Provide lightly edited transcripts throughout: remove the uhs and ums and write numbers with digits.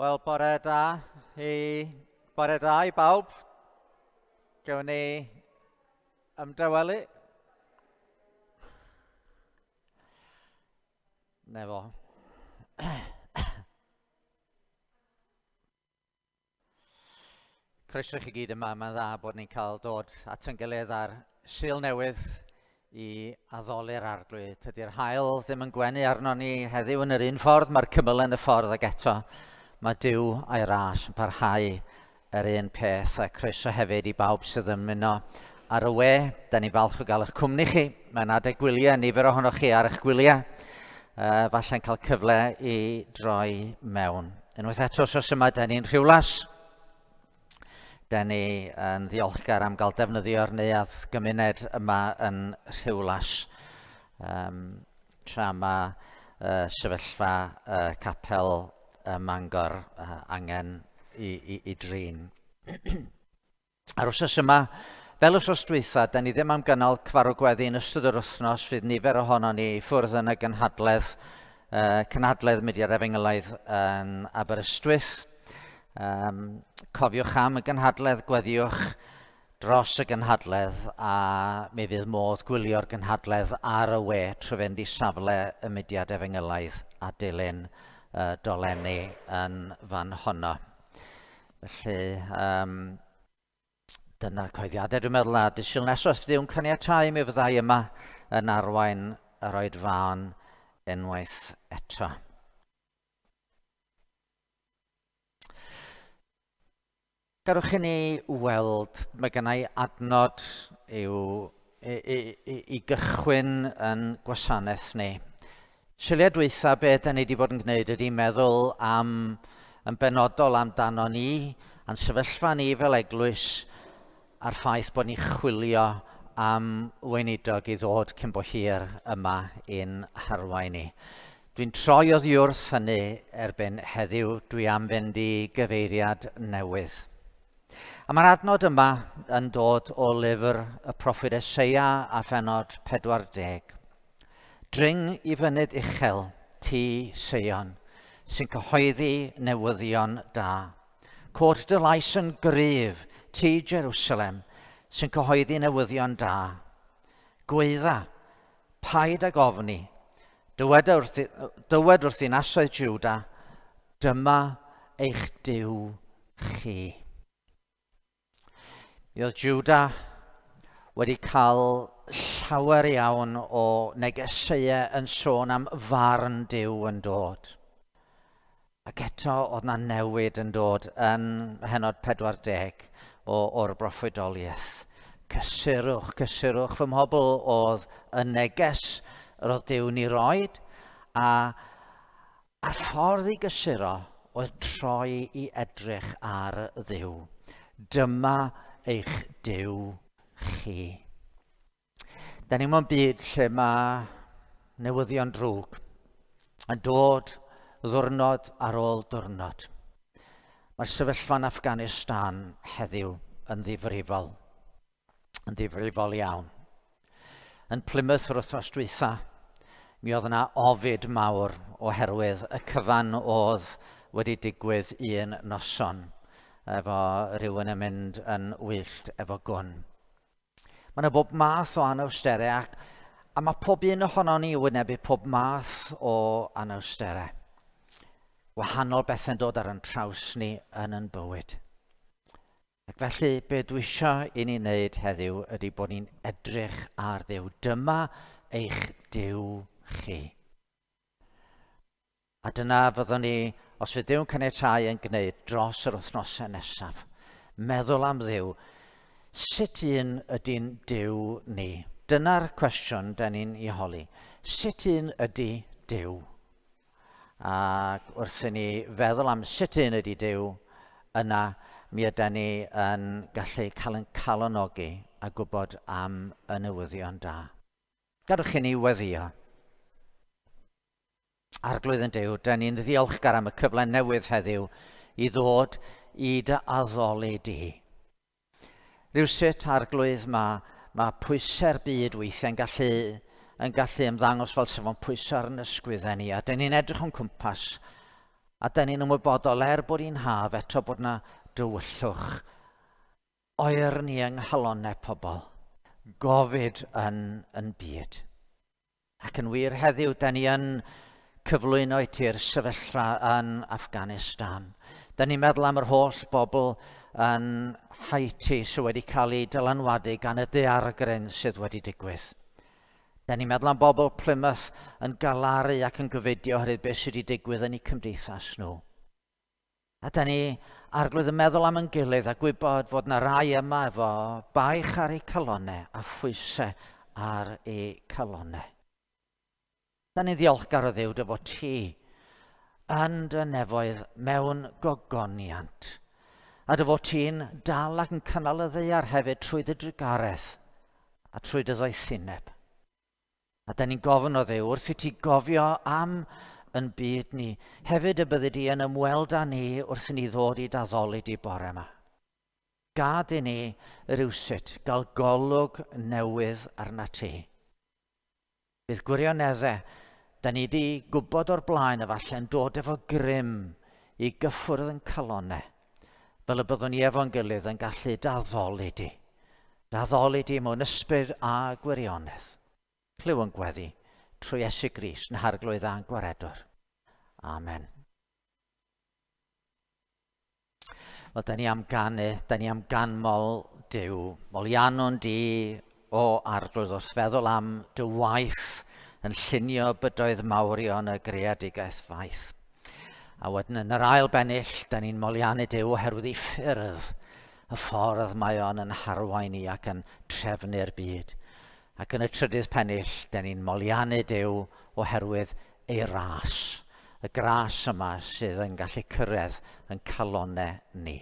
Wel, bore da i, bore da i bawb. Gewn ni ymdawelu. Nefo. Croeso i chi gyd yma. Mae'n dda bod ni'n cael dod at yn gilydd ar Sul Newydd i addoli'r Arglwydd. Tydi'r haul ddim yn gwenu arno ni heddiw yn yr un ffordd, mae'r cymylau yn y ffordd ac eto mae Duw a'i ras yn parhau yr un peth a croeso hefyd i bawb sydd yn ymuno ar y we. Da ni'n falch o gael eich cwmni chi. Mae'n adeg gwyliau, nifer ohonoch chi ar eich gwyliau. Uh, falle'n cael cyfle i droi mewn. Unwaith eto, os yma, da ni'n Rhiwlas. Da ni yn ddiolchgar am gael defnyddio'r neuadd gymuned yma yn Rhiwlas. Um, tra mae uh, sefyllfa uh, capel uh, Mangor uh, angen i, i, i drin. A'r wsos yma, fel wsos dwytha, da ni ddim am gynnal cyfarfod gweddi yn ystod yr wythnos, fydd nifer ohono ni i ffwrdd yn y gynhadledd, uh, cynhadledd Mudiad Efengylaidd yn Aberystwyth. Um, cofiwch am y gynhadledd, gweddiwch dros y gynhadledd a mi fydd modd gwylio'r gynhadledd ar y we trwy fynd i safle y Mudiad Efengylaidd a dilyn uh, dolenni yn fan honno. Felly, um, dyna'r coeddiadau dwi'n meddwl, a dydd nesaf, os Dduw'n caniatáu, mi fyddai yma yn arwain yr oedfaon unwaith eto. Gadwch i ni weld, mae gennau adnod i'w, i, i, i, i gychwyn yn gwasanaeth ni. Suliau dwytha, be da ni wedi bod yn gwneud ydy meddwl am, yn benodol amdano ni, a'n sefyllfa ni fel eglwys, a'r ffaith bod ni'n chwilio am weinidog i ddod cyn bo hir yma i'n harwain ni. Dwi'n troi oddi wrth hynny erbyn heddiw, dwi am fynd i gyfeiriad newydd. A mae'r adnod yma yn dod o lyfr y proffwyd Eseia a phenod 40. Dring i fynydd uchel, ti, Seion, sy'n cyhoeddi newyddion da. Cod dy lais yn gryf, ti, Jerusalem, sy'n cyhoeddi newyddion da. Gweidda, paid ag ofni. Dywed wrth, dywed wrth ddinasoedd Juda, dyma eich Duw chi. Mi oedd Juda wedi cael llawer iawn o negeseuau yn sôn am farn Duw yn dod. Ac eto oedd na newid yn dod yn mhenod 40 o, o'r broffwydoliaeth. Cysurwch, cysurwch fy mhobl oedd y neges yr oedd Duw'n ei roed, a A'r ffordd i gysuro oedd troi i edrych ar Dduw. Dyma eich Duw chi. Da ni mewn byd lle mae newyddion drwg yn dod ddwrnod ar ôl diwrnod. Mae'r sefyllfa yn Afghanistan heddiw yn ddifrifol. Yn ddifrifol iawn. Yn Plymouth yr wythnos dwytha, mi oedd yna ofid mawr oherwydd y cyfan oedd wedi digwydd un noson efo rhywun yn mynd yn wyllt efo gwn. Mae yna bob math o anawsterau ac a mae pob un ohono ni wynebu pob math o anawsterau. Wahanol bethau'n dod ar yn traws ni yn yn bywyd. Ac felly, be dwi eisiau i ni wneud heddiw ydy bod ni'n edrych ar Dduw. Dyma eich Duw chi. A dyna fyddwn ni, os fydd Duw'n caniatáu, yn gwneud dros yr wythnosau nesaf. Meddwl am Dduw. Sut un ydy'n Duw ni? Dyna'r cwestiwn da ni'n ei holi. Sut un ydy Duw? Ac wrth i ni feddwl am sut un ydy Duw, yna mi ydan ni yn gallu cael yn calonogi a gwybod am y newyddion da. Gadwch i ni weddio. Arglwydd yn Duw, da ni'n ddiolchgar am y cyfle newydd heddiw i ddod i dy addoli di. Rywsut, Arglwydd, mae, mae pwysau'r byd weithiau'n gallu, yn gallu ymddangos fel sef o'n pwysau ar yn ysgwyddau ni, a dyn ni'n edrych o'n cwmpas, A da ni'n ymwybodol, er bod hi'n haf, eto bod na dywyllwch oerni yng nghalonnau pobl, gofid yn yn byd. Ac yn wir heddiw, da ni yn cyflwyno i ti'r sefyllfa yn Afghanistan. Da ni'n meddwl am yr holl bobl yn Haiti sydd wedi cael eu dylanwadu gan y daeargryn sydd wedi digwydd. Da ni'n meddwl am bobl Plymouth yn galaru ac yn gofidio oherwydd beth sydd wedi digwydd yn eu cymdeithas nhw. A da ni, Arglwydd, yn meddwl am yn gilydd a gwybod fod na rai yma efo baich ar eu calonau a phwysau ar eu calonau. Da ni'n ddiolchgar o Dduw dy fod ti yn dy nefoedd mewn gogoniant, a dy fod ti'n dal ac yn cynnal y ddaear hefyd trwy dy drugaredd a trwy dy ddoethineb. A da ni'n gofyn o Dduw, wrth i ti gofio am yn byd ni, hefyd y byddi di yn ymweld â ni wrth i ni ddod i d'addoli di bore yma. Gad i ni rywsut gael golwg newydd arna ti. Bydd gwirioneddau da ni di gwybod o'r blaen efallai yn dod efo grym i gyffwrdd yn calonau, fel y byddwn ni efo'n gilydd yn gallu d'addoli di. D'addoli di mewn ysbryd a gwirionedd. Clyw yn gweddi trwy Iesu Grist, yn Harglwydd a'n Gwaredwr. Amen. Wel, da ni am ganu, da ni am ganmol Duw. Moliannwn di o Arglwydd wrth feddwl am dy waith yn llunio bydoedd mawrion y greadigaeth faith. A wedyn yn yr ail bennill, da ni'n moliannu Duw oherwydd ei ffyrdd, y ffordd mae o'n yn harwain ni ac yn trefnu'r byd. Ac yn y trydydd pennill, da ni'n moliannu Duw oherwydd ei ras, y gras yma sydd yn gallu cyrraedd yn calonau ni.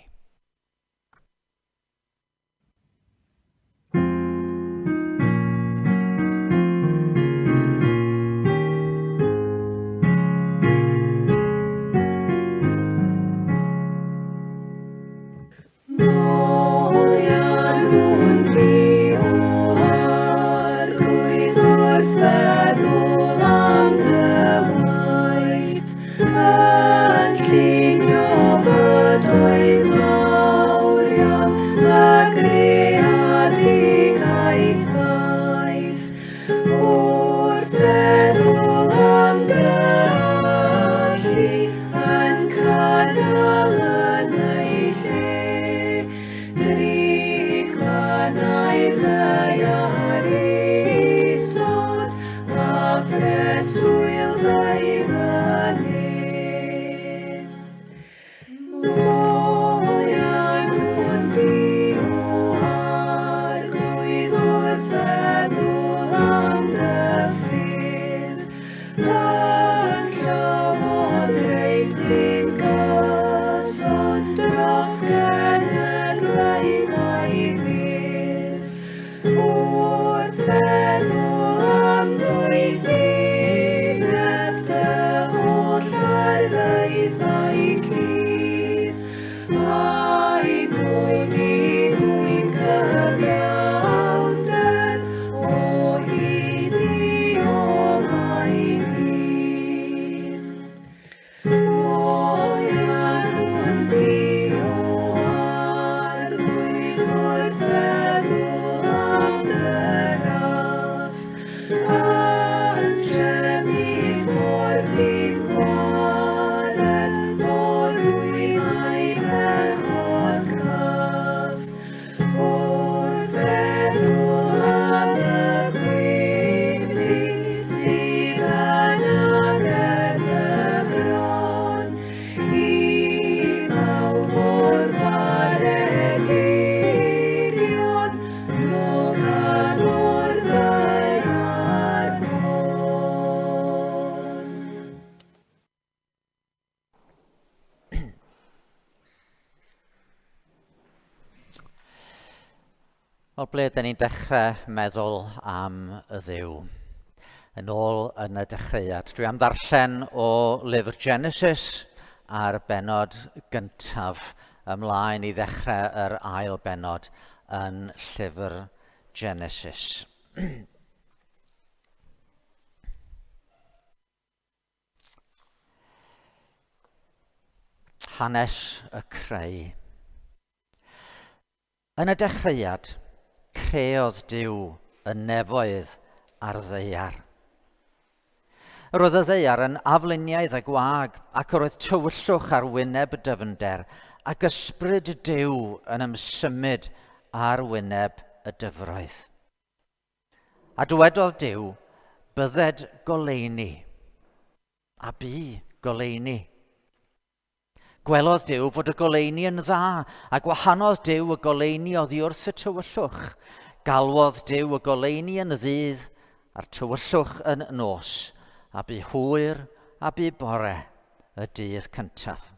Wel, ble ydyn ni'n dechrau meddwl am y Dduw? Yn ôl yn y dechreuad. Dwi am ddarllen o lyfr Genesis a'r benod gyntaf ymlaen i ddechrau yr ail benod yn llyfr Genesis. Hanes y creu. Yn y dechreuad, creodd Duw y nefoedd a'r ddaear. Yr oedd y ddaear yn afluniaidd a gwag, ac yr oedd tywyllwch ar wyneb y dyfnder, ac ysbryd Duw yn ymsymud ar wyneb y dyfroedd. A dywedodd Duw, Bydded goleuni. A bu goleuni. Gwelodd Duw fod y goleuni yn dda, a gwahanodd Duw y goleuni oddi wrth y tywyllwch. Galwodd Duw y goleuni yn ddydd, a'r tywyllwch yn nos, a bu hwyr a bu bore y dydd cyntaf.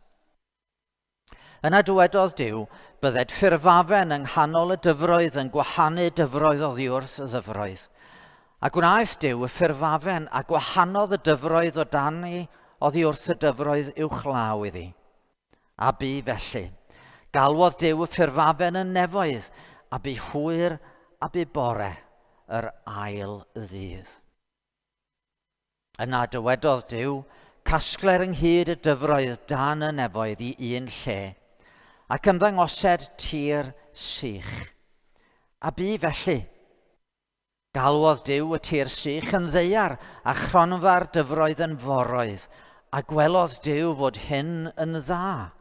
Yna dywedodd Duw, Bydded ffurfafen yng nghanol y dyfroedd yn gwahanu dyfroedd oddi wrth y ddyfroedd. A gwnaeth Duw y ffurfafen, a gwahanodd y dyfroedd o dani oddi wrth y dyfroedd uwchlaw iddi. A bu felly. Galwodd Duw y ffurfafen yn nefoedd, a bu hwyr a bu bore yr ail ddydd. Yna dywedodd Duw, Casgler ynghyd y dyfroedd dan y nefoedd i un lle, ac ymddangosed tir sych. A bu felly. Galwodd Duw y tir sych yn ddaear, a chronfa'r dyfroedd yn foroedd, a gwelodd Duw fod hyn yn dda.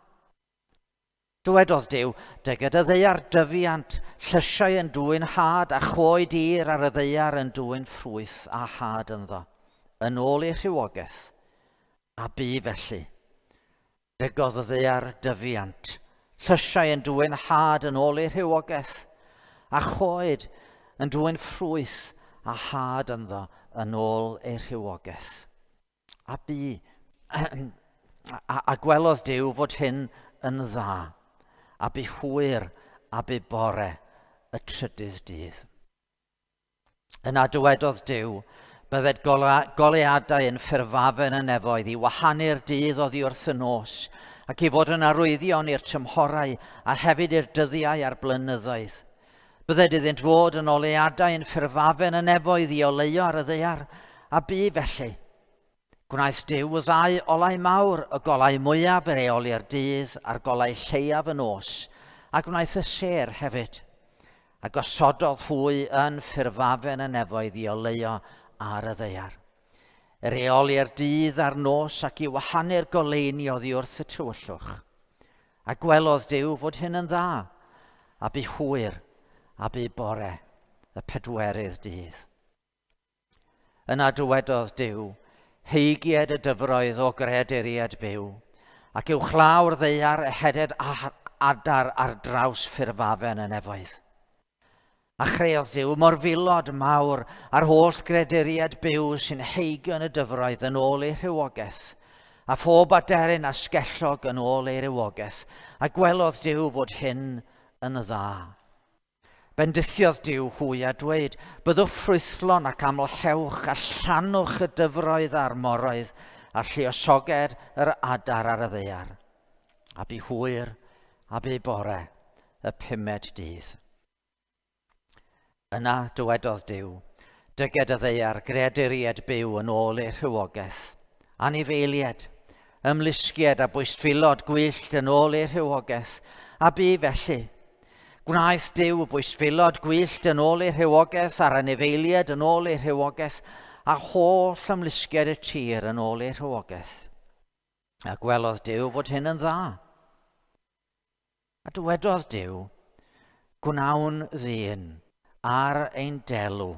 Dywedodd Duw, Dyged y ddaear dyfiant, llysiau yn dwyn had, a choed ir ar y ddaear yn dwyn ffrwyth a had ynddo, yn ôl ei rhywogaeth. A bu felly. Dygodd y ddaear dyfiant, llysiau yn dwyn had yn ôl ei rhywogaeth, a choed yn dwyn ffrwyth a had ynddo yn ôl ei rhywogaeth. A bu, a, a gwelodd Duw fod hyn yn dda, a bu hwyr a bu bore y trydydd dydd. Yna dywedodd Duw, bydded goleadau yn ffurfafen y nefoedd i wahanu'r dydd oddi wrth y nos, ac i fod yn arwyddion i'r tymhorau a hefyd i'r dyddiau a'r blynyddoedd. Bydded iddynt fod yn oleuadau yn ffurfafen y nefoedd i oleuo ar y ddaear, a bu felly. Gwnaeth Duw y ddau olau mawr, y golau mwyaf i reoli'r dydd a'r golau lleiaf y nos, a gwnaeth y sêr hefyd. A gosododd hwy yn ffurfafen y nefoedd i oleuo ar y ddaear. I reoli'r dydd a'r nos ac i wahanu'r goleuni oddi wrth y tywyllwch. A gwelodd Duw fod hyn yn dda, a bu hwyr, a bu bore, y pedwerydd dydd. Yna dywedodd Duw, Heigied y dyfroedd o greaduriaid byw, ac uwchlaw'r ddaear eheded adar ar draws ffurfafen y nefoedd. A chreodd Duw morfilod mawr a'r holl greaduriaid byw sy'n heigio yn y dyfroedd yn ôl eu rhywogaeth, a phob aderyn asgellog yn ôl ei rywogaeth, a gwelodd Duw fod hyn yn dda. Bendithiodd Duw hwy a dweud, Byddwch ffrwythlon ac amlhewch, a llanwch y dyfroedd a'r moroedd, a lluosoged yr adar ar y ddaear. A bu hwyr, a bu bore, y pumed dydd. Yna dywedodd Duw, Dyged y ddaear greaduriaid byw yn ôl eu rhywogaeth, anifeiliaid, ymlusgiaid a bwystfilod gwyllt yn ôl eu rhywogaeth, a bu felly. Gwnaeth Duw y bwystfilod gwyllt yn ôl eu rhywogaeth a'r anifeiliaid yn ôl eu rhywogaeth, a holl ymlusgiaid y tir yn ôl eu rhywogaeth. A gwelodd Duw fod hyn yn dda. A dywedodd Duw, Gwnawn ddyn ar ein delw,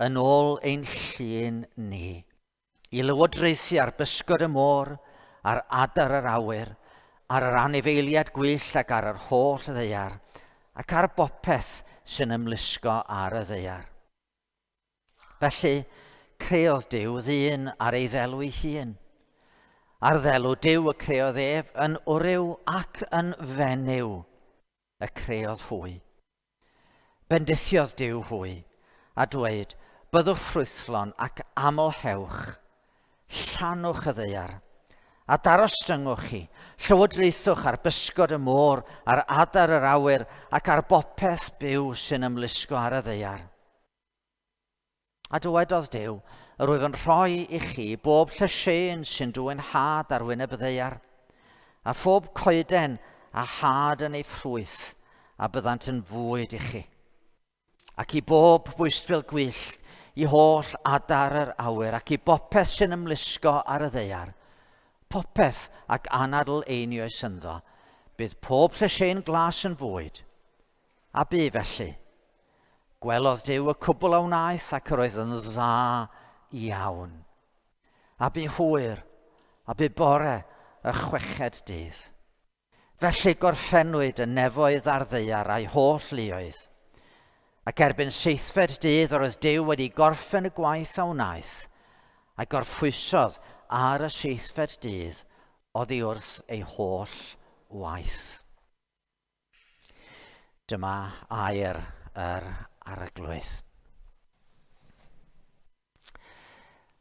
yn ôl ein llun ni. I lywodraethu ar bysgod y môr, ar adar yr awyr, ar yr anifeiliaid gwyllt ac ar yr holl ddaear, ac ar bopeth sy'n ymlusgo ar y ddaear. Felly, creodd Duw ddyn ar ei ddelw ei hun. Ar ddelw Duw y creodd ef, yn wryw ac yn fenyw y creodd hwy. Bendithiodd Duw hwy, a dweud, Byddwch ffrwythlon ac amlhewch, llanwch y ddaear, a darostyngwch hi, llywodraethwch ar bysgod y môr, ar adar yr awyr, ac ar bopeth byw sy'n ymlusgo ar y ddaear. A dywedodd Duw, Yr wyf yn rhoi i chi bob llysieuyn sy'n dwyn had ar wyneb y ddaear, A phob coeden a had yn ei ffrwyth, a byddant yn fwyd i chi. Ac i bob bwystfil gwyllt, i holl adar yr awyr, ac i bopeth sy'n ymlusgo ar y ddaear, popeth ac anadl einioes ynddo, bydd pob llysieuyn glas yn fwyd. A bu felly. Gwelodd Duw y cwbl a wnaeth, ac yr oedd yn dda iawn. A bu hwyr, a bu bore y chweched dydd. Felly gorffennwyd y nefoedd a'r ddaear a'i holl luoedd. Ac erbyn seithfed dydd yr oedd Duw wedi gorffen y gwaith a wnaeth, a gorffwysodd ar y seithfed dydd oddi wrth ei holl waith. Dyma air yr Arglwydd.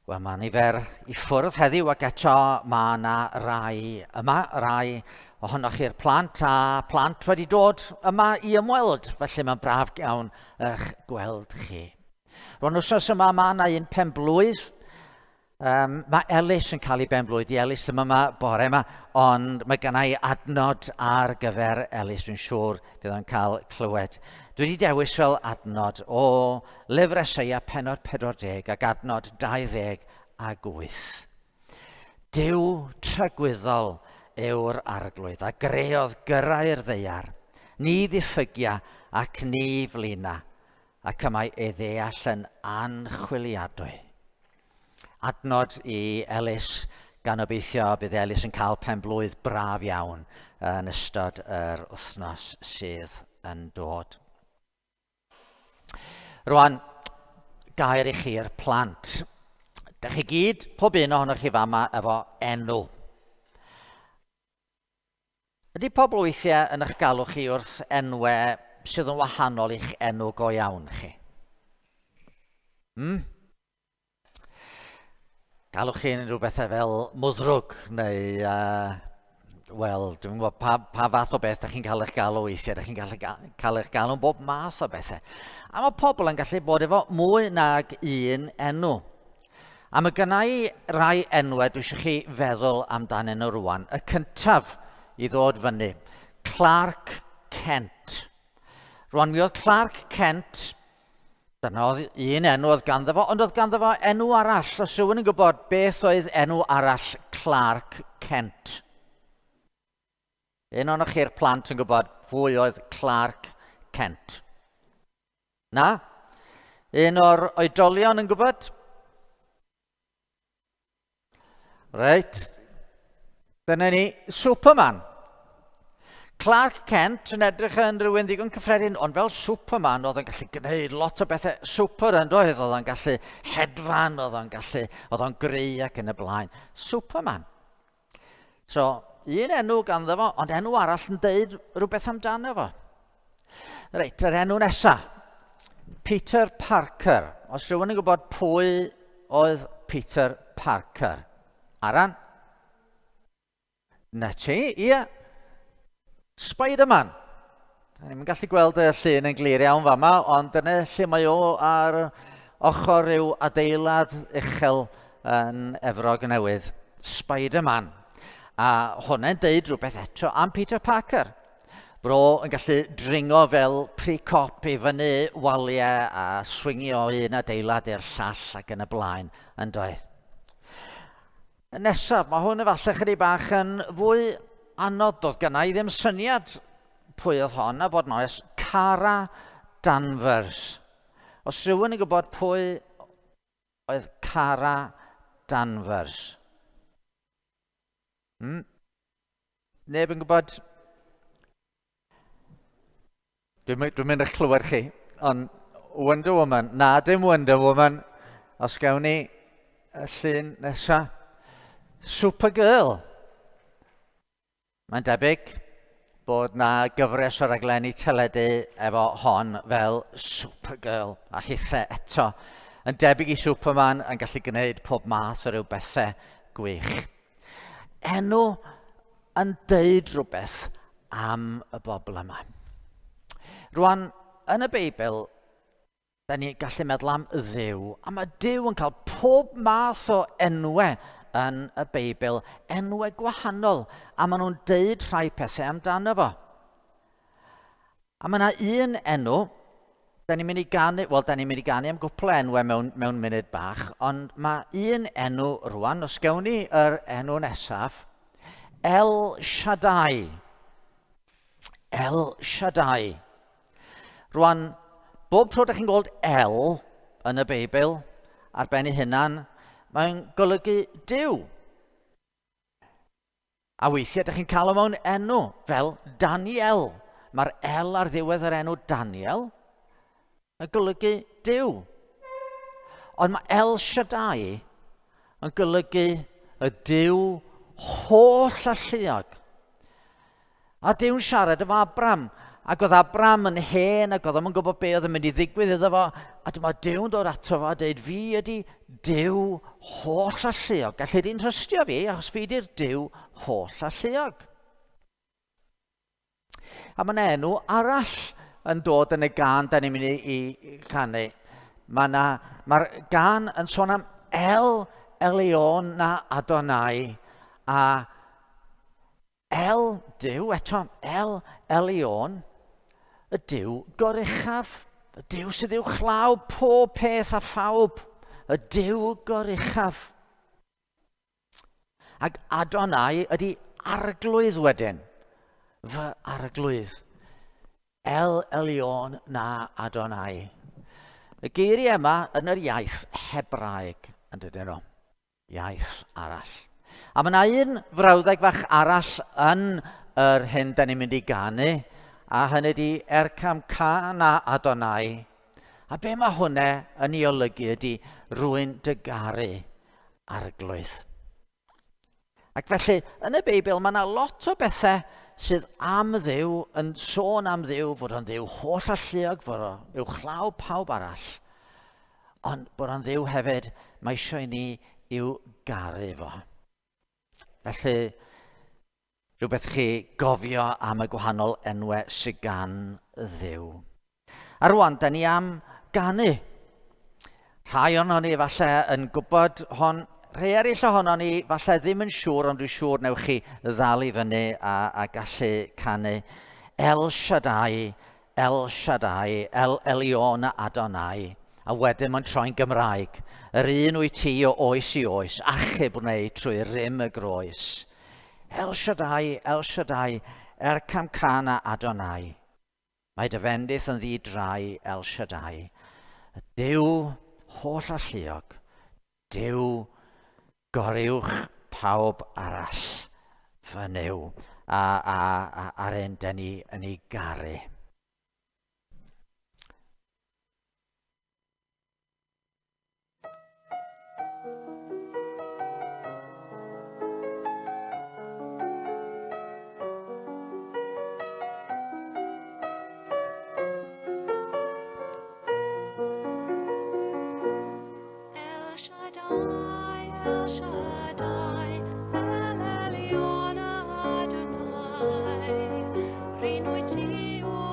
Wel, mae nifer i ffwrdd heddiw ac eto mae yna rai yma, rai ohonoch chi'r plant a plant wedi dod yma i ymweld, felly mae'n braf iawn eich gweld chi. Rwan wythnos yma mae yna un pen blwydd. Mae Elis yn cael ei ben-blwydd. Di Elis ddim yma bore yma, ond mae gynna i adnod ar gyfer Elis, dwi'n siŵr bydd o'n cael clywed. Dwi wedi dewis fel adnod o lyfr Eseia pennod 40 ac adnod 28. Duw tragwyddol yw'r arglwydd a greodd gyrrau'r ddaear. Ni ddiffygia ac ni flina, ac y mae ei ddeall yn anchwiliadwy. Adnod i Elis, gan obeithio bydd Elis yn cael pen blwydd braf iawn yn ystod yr wythnos sydd yn dod. Rwan, gair i chi'r plant. Da chi gyd, pob un ohonoch chi fama efo enw. Ydy pobl weithiau yn eich galw chi wrth enwau sydd yn wahanol i'ch enw go iawn chi? Hmm? Galwch chi unrhyw bethau fel mwddrwg neu, uh, wel, dwi'n gwybod pa, pa fath o beth da chi'n cael eich galw weithiau, da chi'n gallu cael eich galw'n bob math o bethau. A mae pobl yn gallu bod efo mwy nag un enw. A mae gynna i rai enwau dwi eisiau chi feddwl amdanyn nhw rwan. Y cyntaf i ddod fyny, Clark Kent. Rwan, mi oedd Clark Kent, dyna oedd un enw oedd ganddo fo, ond oedd ganddo fo enw arall. Os rhywun yn gwybod beth oedd enw arall Clark Kent? Un o'n chi'r plant yn gwybod pwy oedd Clark Kent? Na? Un o'r oedolion yn gwybod? Reit. Dyna ni, Superman. Clark Kent yn edrych yn rhywun ddigon cyffredin, ond fel Superman oedd yn gallu gwneud lot o bethau super yn doedd, oedd o'n gallu hedfan, oedd o'n gallu, oedd o'n gry ac yn y blaen. Superman. So, un enw ganddo fo, ond enw arall yn deud rhywbeth amdano fo. Reit, yr enw nesa. Peter Parker. Os rhywun yn gwybod pwy oedd Peter Parker? Aran? Na ti, ie. Spider-Man. Da ni'n gallu gweld y llun yn glir iawn fama, ond dyna lle mae o ar ochr rhyw adeilad uchel yn Efrog Newydd. Spider-Man. A hwnna'n deud rhywbeth eto am Peter Parker. Bro yn gallu dringo fel pre-cop i fyny waliau a swingio o un adeilad i'r llall ac yn y blaen, yn doedd. Y nesaf, mae hwn efallai chydig bach yn fwy anodd. Doedd gynna i ddim syniad pwy oedd hon, a bod yn onest, Cara Danvers. Os rhywun yn gwybod pwy oedd Cara Danvers? Hmm? Neb yn gwybod? Dwi'n dwi mynd eich clywed chi, ond Wonder Woman, na dim Wonder Woman, os gawn ni y llun nesa. Supergirl. Mae'n debyg bod na gyfres o raglenni teledu efo hon fel Supergirl a hithe eto yn debyg i Superman yn gallu gwneud pob math o ryw bethau gwych. Enw yn deud rhywbeth am y bobl yma. Rwan, yn y Beibl, da ni gallu meddwl am Dduw, a mae Duw yn cael pob math o enwau yn y Beibl, enwau gwahanol, a maen nhw'n deud rhai pethau amdano fo. A mae yna un enw, da ni'n mynd i ganu, wel, da ni'n mynd i ganu am gwpl o enwau mewn, mewn munud bach, ond mae un enw rwan, os gewn ni yr enw nesaf, El Shaddai. El Shaddai. Rwan, bob tro da chi'n gweld El yn y Beibl, ar ben ei hunan, mae'n golygu Duw. A weithiau dych chi'n cael o mewn enw, fel Daniel. Mae'r L ar ddiwedd yr enw Daniel yn golygu Duw. Ond mae El Shaddai yn golygu y Duw holl alluog. A Duw'n siarad efo Abram, ac oedd Abram yn hen ac oedd o'm yn gwybod be oedd yn mynd i ddigwydd iddo fo, a dyma Duw'n dod ato fo a dweud, fi ydy Duw holl alluog. Gallu di'n trystio fi, achos fi ydy'r Duw holl alluog. A mae yna enw arall yn dod yn y gan da ni'n mynd i, i chanu. Mae'r ma gan yn sôn am El Elyon na Adonai, a El, Duw, eto, El Elyon, y Duw goruchaf, y Duw sydd uwchlaw pob peth a phawb, y Duw goruchaf. Ac Adonai ydy arglwydd wedyn, fy arglwydd. El Elyon na Adonai. Y geiriau yma yn yr iaith Hebraeg, yn dydyn nhw. iaith arall. A mae yna un frawddeg fach arall yn yr hyn da ni'n mynd i ganu, a hynny ydy Ercam Cana Adonai. A be mae hwnna yn ei olygu ydy rwy'n dy garu, arglwydd. Ac felly, yn y Beibl, mae yna lot o bethau sydd am Dduw, yn sôn am Dduw, fod o'n Dduw holl alluog, fod o uwchlaw pawb arall. Ond bod o'n Dduw hefyd, mae eisiau i ni i'w garu fo. Felly, rhywbeth chi gofio am y gwahanol enwau sydd gan Dduw. A rwan, da ni am ganu. Rhai ohonon ni falle yn gwybod hon, rhai eraill ohonon ni falle ddim yn siŵr, ond dwi'n siŵr newch chi ddal i fyny a, a gallu canu. El Shaddai, El Shaddai, El Elyon Adonai. A wedyn mae'n troi'n Gymraeg. Yr un wyt ti o oes i oes, achub wneud trwy rym y groes. El Shaddai, El Shaddai, Er Camcana Adonai. Mae dy fendith yn ddi-drai, El Shaddai, y Duw holl alluog, Duw goruwch pawb arall, fy Nuw, a, a, a, a'r un dyn ni yn ei garu. El Shaddai, El Shaddai, El Elyon Adonai, Rhin wyt ti o.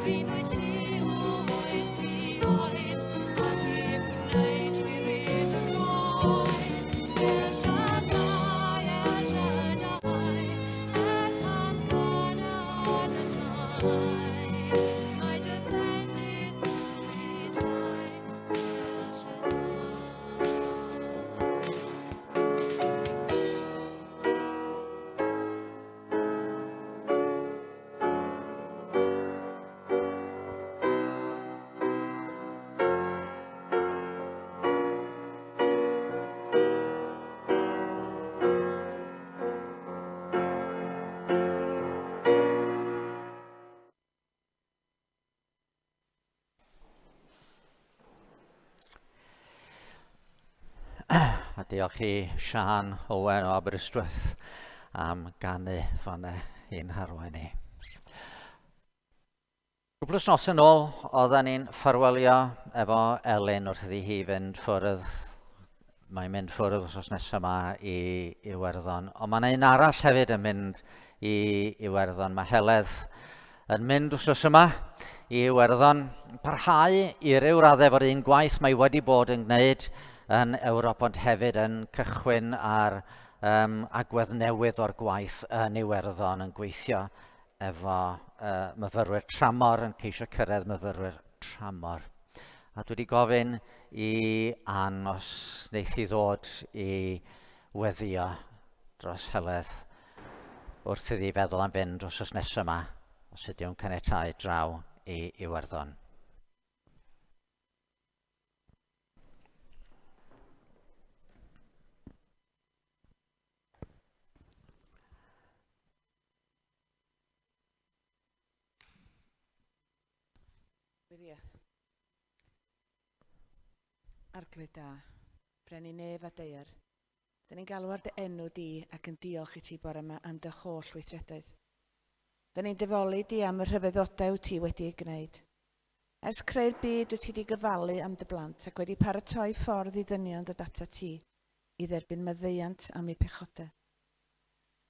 Un wyt ti o oes i oes, ac i'th wneud trwy rif y groes. El Shaddai, El Shaddai, er pan bron Adonai, mae dy fendith i droi, El Shaddai. A diolch i Sian Owen o Aberystwyth am ganu fanna i'n harwain ni. Cwpl o wythnosau yn ôl, oedden ni'n ffarwelio efo Elin wrth iddi hi fynd ffwrdd. Mae'n mynd ffwrdd wythnos nesaf yma i Iwerddon. Ond mae yna un arall hefyd yn mynd i Iwerddon. Mae Heledd yn mynd wythnos yma i Iwerddon. Parhau i ryw raddau efo'r un gwaith mae wedi bod yn gwneud yn Ewrop, ond hefyd yn cychwyn ar um, agwedd newydd o'r gwaith yn Iwerddon yn gweithio efo uh, myfyrwyr tramor, yn ceisio cyrraedd myfyrwyr tramor. A dwi wedi gofyn i Ann os wneith hi ddod i weddio dros Heledd wrth iddi feddwl am fynd wrth nesaf yma, os ydy o'n caniatáu draw i Iwerddon. Gweddia. Arglwydd da, brenin nef a daear, dyn ni'n galw ar dy enw di ac yn diolch i ti bore yma am dy holl weithredoedd. Dyn ni'n dyfoli di am y rhyfeddodau wyt ti wedi eu gwneud. Ers creu'r byd wyt ti wedi gyfalu am dy blant ac wedi paratoi ffordd i ddynion dod atat ti i dderbyn maddeuant am eu pechodau.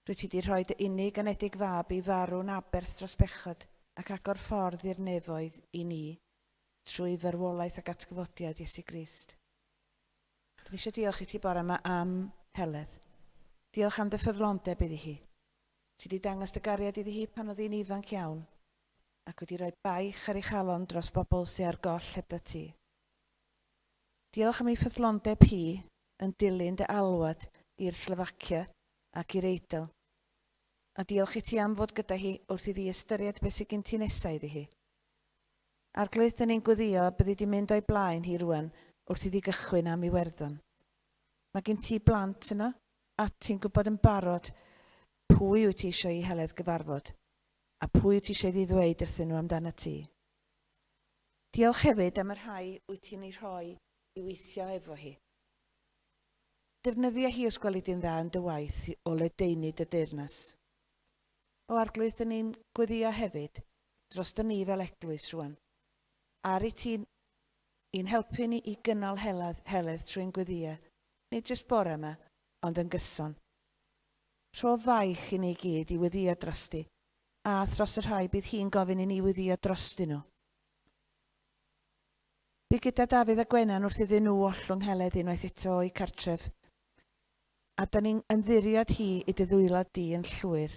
Rwyt ti 'di rhoi dy unig anedig fab i farw'n aberth dros bechod ac agor ffordd i'r nefoedd i ni trwy farwolaeth ac atgyfodiad Iesu Grist. Dyn ni eisiau diolch i ti bore yma am Heledd. Diolch am dy ffyddlondeb iddi hi. Ti 'di dangos dy gariad iddi hi pan oedd hi'n ifanc iawn ac wedi rhoi baich ar ei chalon dros bobl sy ar goll hebdda ti. Diolch am ei ffyddlondeb hi yn dilyn dy alwad i'r Slofacia ac i'r Eidal. A diolch i ti am fod gyda hi wrth iddi ystyried beth sydd gen ti nesa iddi hi. Arglwydd, dyn ni'n gweddio byddi di'n mynd o'i blaen hi rwan wrth iddi gychwyn am Iwerddon. Mae gen ti blant yno, a ti'n gwybod yn barod pwy wyt ti eisiau i Heledd gyfarfod, a pwy wyt ti eisiau iddi ddweud wrthyn nhw amdanat ti. Diolch hefyd am y rhai wyt ti'n eu rhoi i weithio efo hi. Defnyddia hi os gweli di'n dda yn dy waith o ledaenu dy deyrnas. O Arglwydd, dyn ni'n gweddio hefyd droston ni fel eglwys rwan. Ar i ti i'n helpu ni i gynnal Heledd, Heledd trwy'n gweddia, nid jyst bore yma, ond yn gyson. Rho faich i ni gyd i weddio drosti, a thros y rhai bydd hi'n gofyn i ni weddio drostyn nhw. Bu gyda Dafydd a Gwenan wrth iddyn nhw ollwng Heledd unwaith eto o'u cartref. A 'da ni'n ymddiried hi i dy ddwylo di yn llwyr.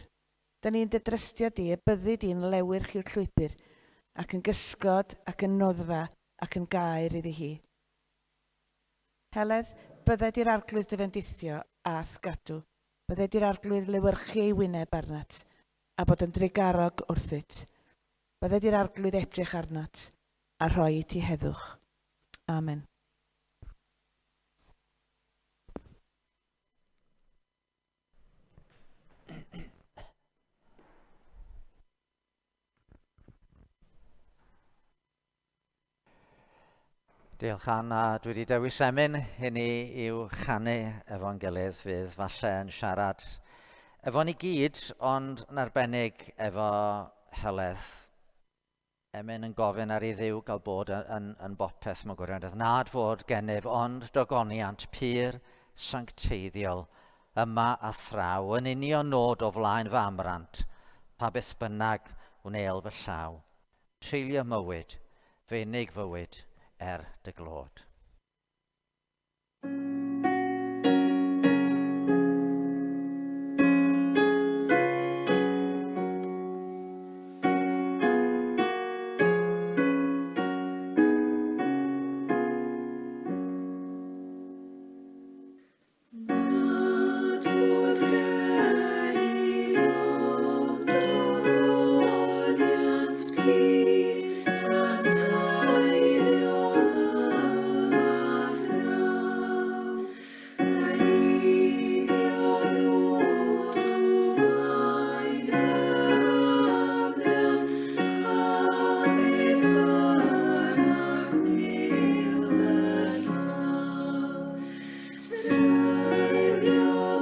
'Da ni'n dy drystio di y byddi di'n lewyrch i'w llwybr, ac yn gysgod ac yn noddfa ac yn gaer iddi hi. Heledd, bydded i'r Arglwydd dy fendithio a'th gadw. Bydded i'r Arglwydd lewyrchu ei wyneb arnat, a bod yn drugarog wrthyt. Bydded i'r Arglwydd edrych arnat, a rhoi i ti heddwch. Amen. Diolch Anna, dwi wedi dewis emyn i ni i'w chanu efo'n gilydd fydd falle yn siarad efo ni gyd, ond yn arbennig efo Heledd. Emyn yn gofyn ar i Dduw gael bod yn, yn, yn bopeth mewn gwirionedd, nad fod gennyf ond dogoniant pur sancteiddiol yma a thraw, yn union nod o flaen fy amrant, pa beth bynnag wnêl fy llaw. Treulio mywyd, fy unig fywyd, er dy glod. Nad fod gen i ond ogoniant pur sancteiddiol y math naw, Yr union nod o flaen fy amrant, a beth bynnag wnel fy llaw. Treulio bywyd, treulio bywyd, fy unig fywyd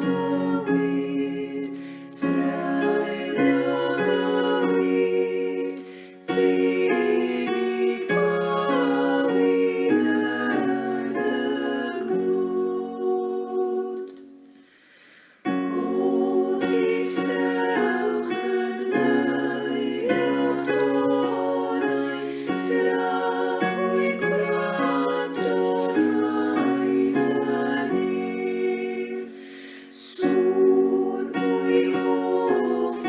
er dy glod. O distewch yn ddaearog donau, tra fwy gwrando llais y nef. Sŵn mwy hoff a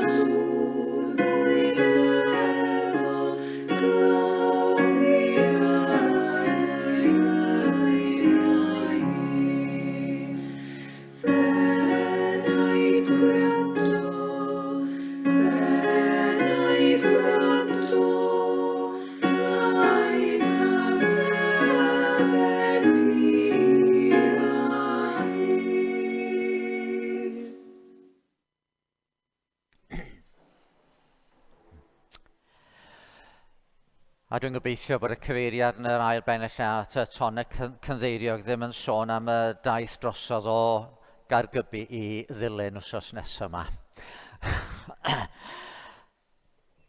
sŵn mwy nefol, glywir yn ei eiriau ef. Fenaid gwrando, fenaid gwrando, lais am lefed pur a hydd. A dwi'n gobeithio bod y cyfeiriad yn yr ail bennill at y tonnau cynddeiriog ddim yn sôn am y daith drosodd o Gaergybi i Ddulyn wsos nesaf yma.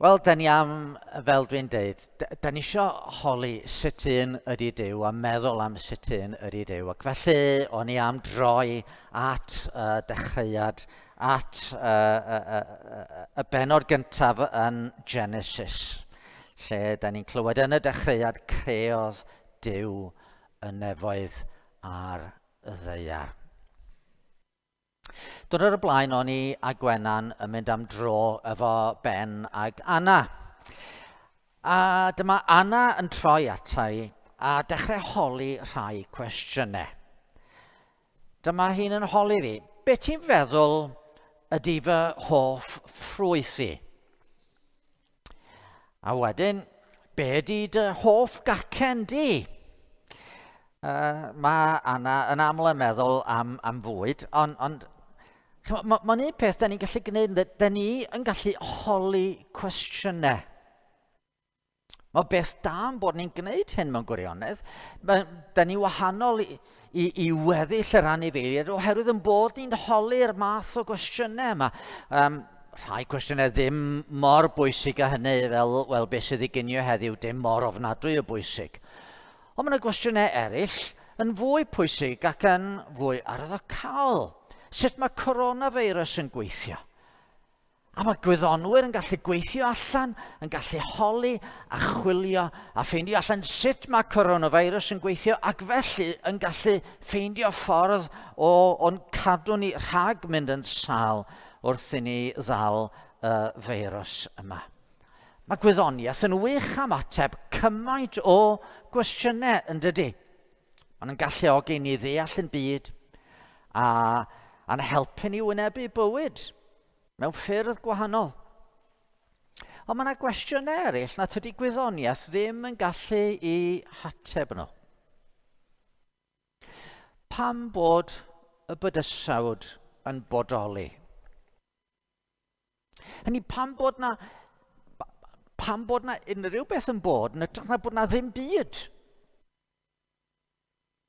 Wel, da ni am, fel dwi'n deud, da ni isio holi sut un ydy Duw a meddwl am sut un ydy Duw. Ac felly, o'n i am droi at uh, dechreuad, at uh, uh, uh, y benod gyntaf yn Genesis, lle da ni'n clywed yn y dechreuad creodd Duw y nefoedd a'r ddaear. Diwrnod o'r blaen o'n i a Gwenan yn mynd am dro efo Ben ag Anna. A dyma Anna yn troi ata i a dechrau holi rhai cwestiynau. Dyma hi'n yn holi fi, be ti'n feddwl ydy fy hoff ffrwyth i? A wedyn, be ydy dy hoff gacen di? Uh, mae Anna yn aml yn meddwl am, am fwyd, ond on, mae'n ma un peth da ni'n gallu gwneud, da ni yn gallu holi cwestiynau. Mae beth da yn bod ni'n gwneud hyn mewn gwirionedd. Mae, da ni wahanol i, i, i weddill yr anifeiliaid oherwydd yn bod ni'n holi'r math o gwestiynau yma. Um, rhai cwestiynau ddim mor bwysig â hynny fel, wel, beth sydd i ginio heddiw, dim mor ofnadwy o bwysig. Ond mae yna gwestiynau eraill yn fwy pwysig ac yn fwy arwyddocaol. Sut mae coronavirus yn gweithio? A mae gwyddonwyr yn gallu gweithio allan, yn gallu holi a chwilio a ffeindio allan sut mae coronavirus yn gweithio ac felly yn gallu ffeindio ffordd o, o'n cadw ni rhag mynd yn sâl wrth i ni ddal y feirws yma. Mae gwyddoniaeth yn wych am ateb cymaint o gwestiynau yn dydy. Mae'n yn galluogi ni ddeall yn byd a, a'n helpu ni wynebu bywyd mewn ffyrdd gwahanol. Ond mae yna gwestiynau eraill na tydi gwyddoniaeth ddim yn gallu i hateb nhw. Pam bod y bydysawd yn bodoli? Hynny, pam bod na, pam bod na unrhyw beth yn bod yn ytrach na bod na ddim byd?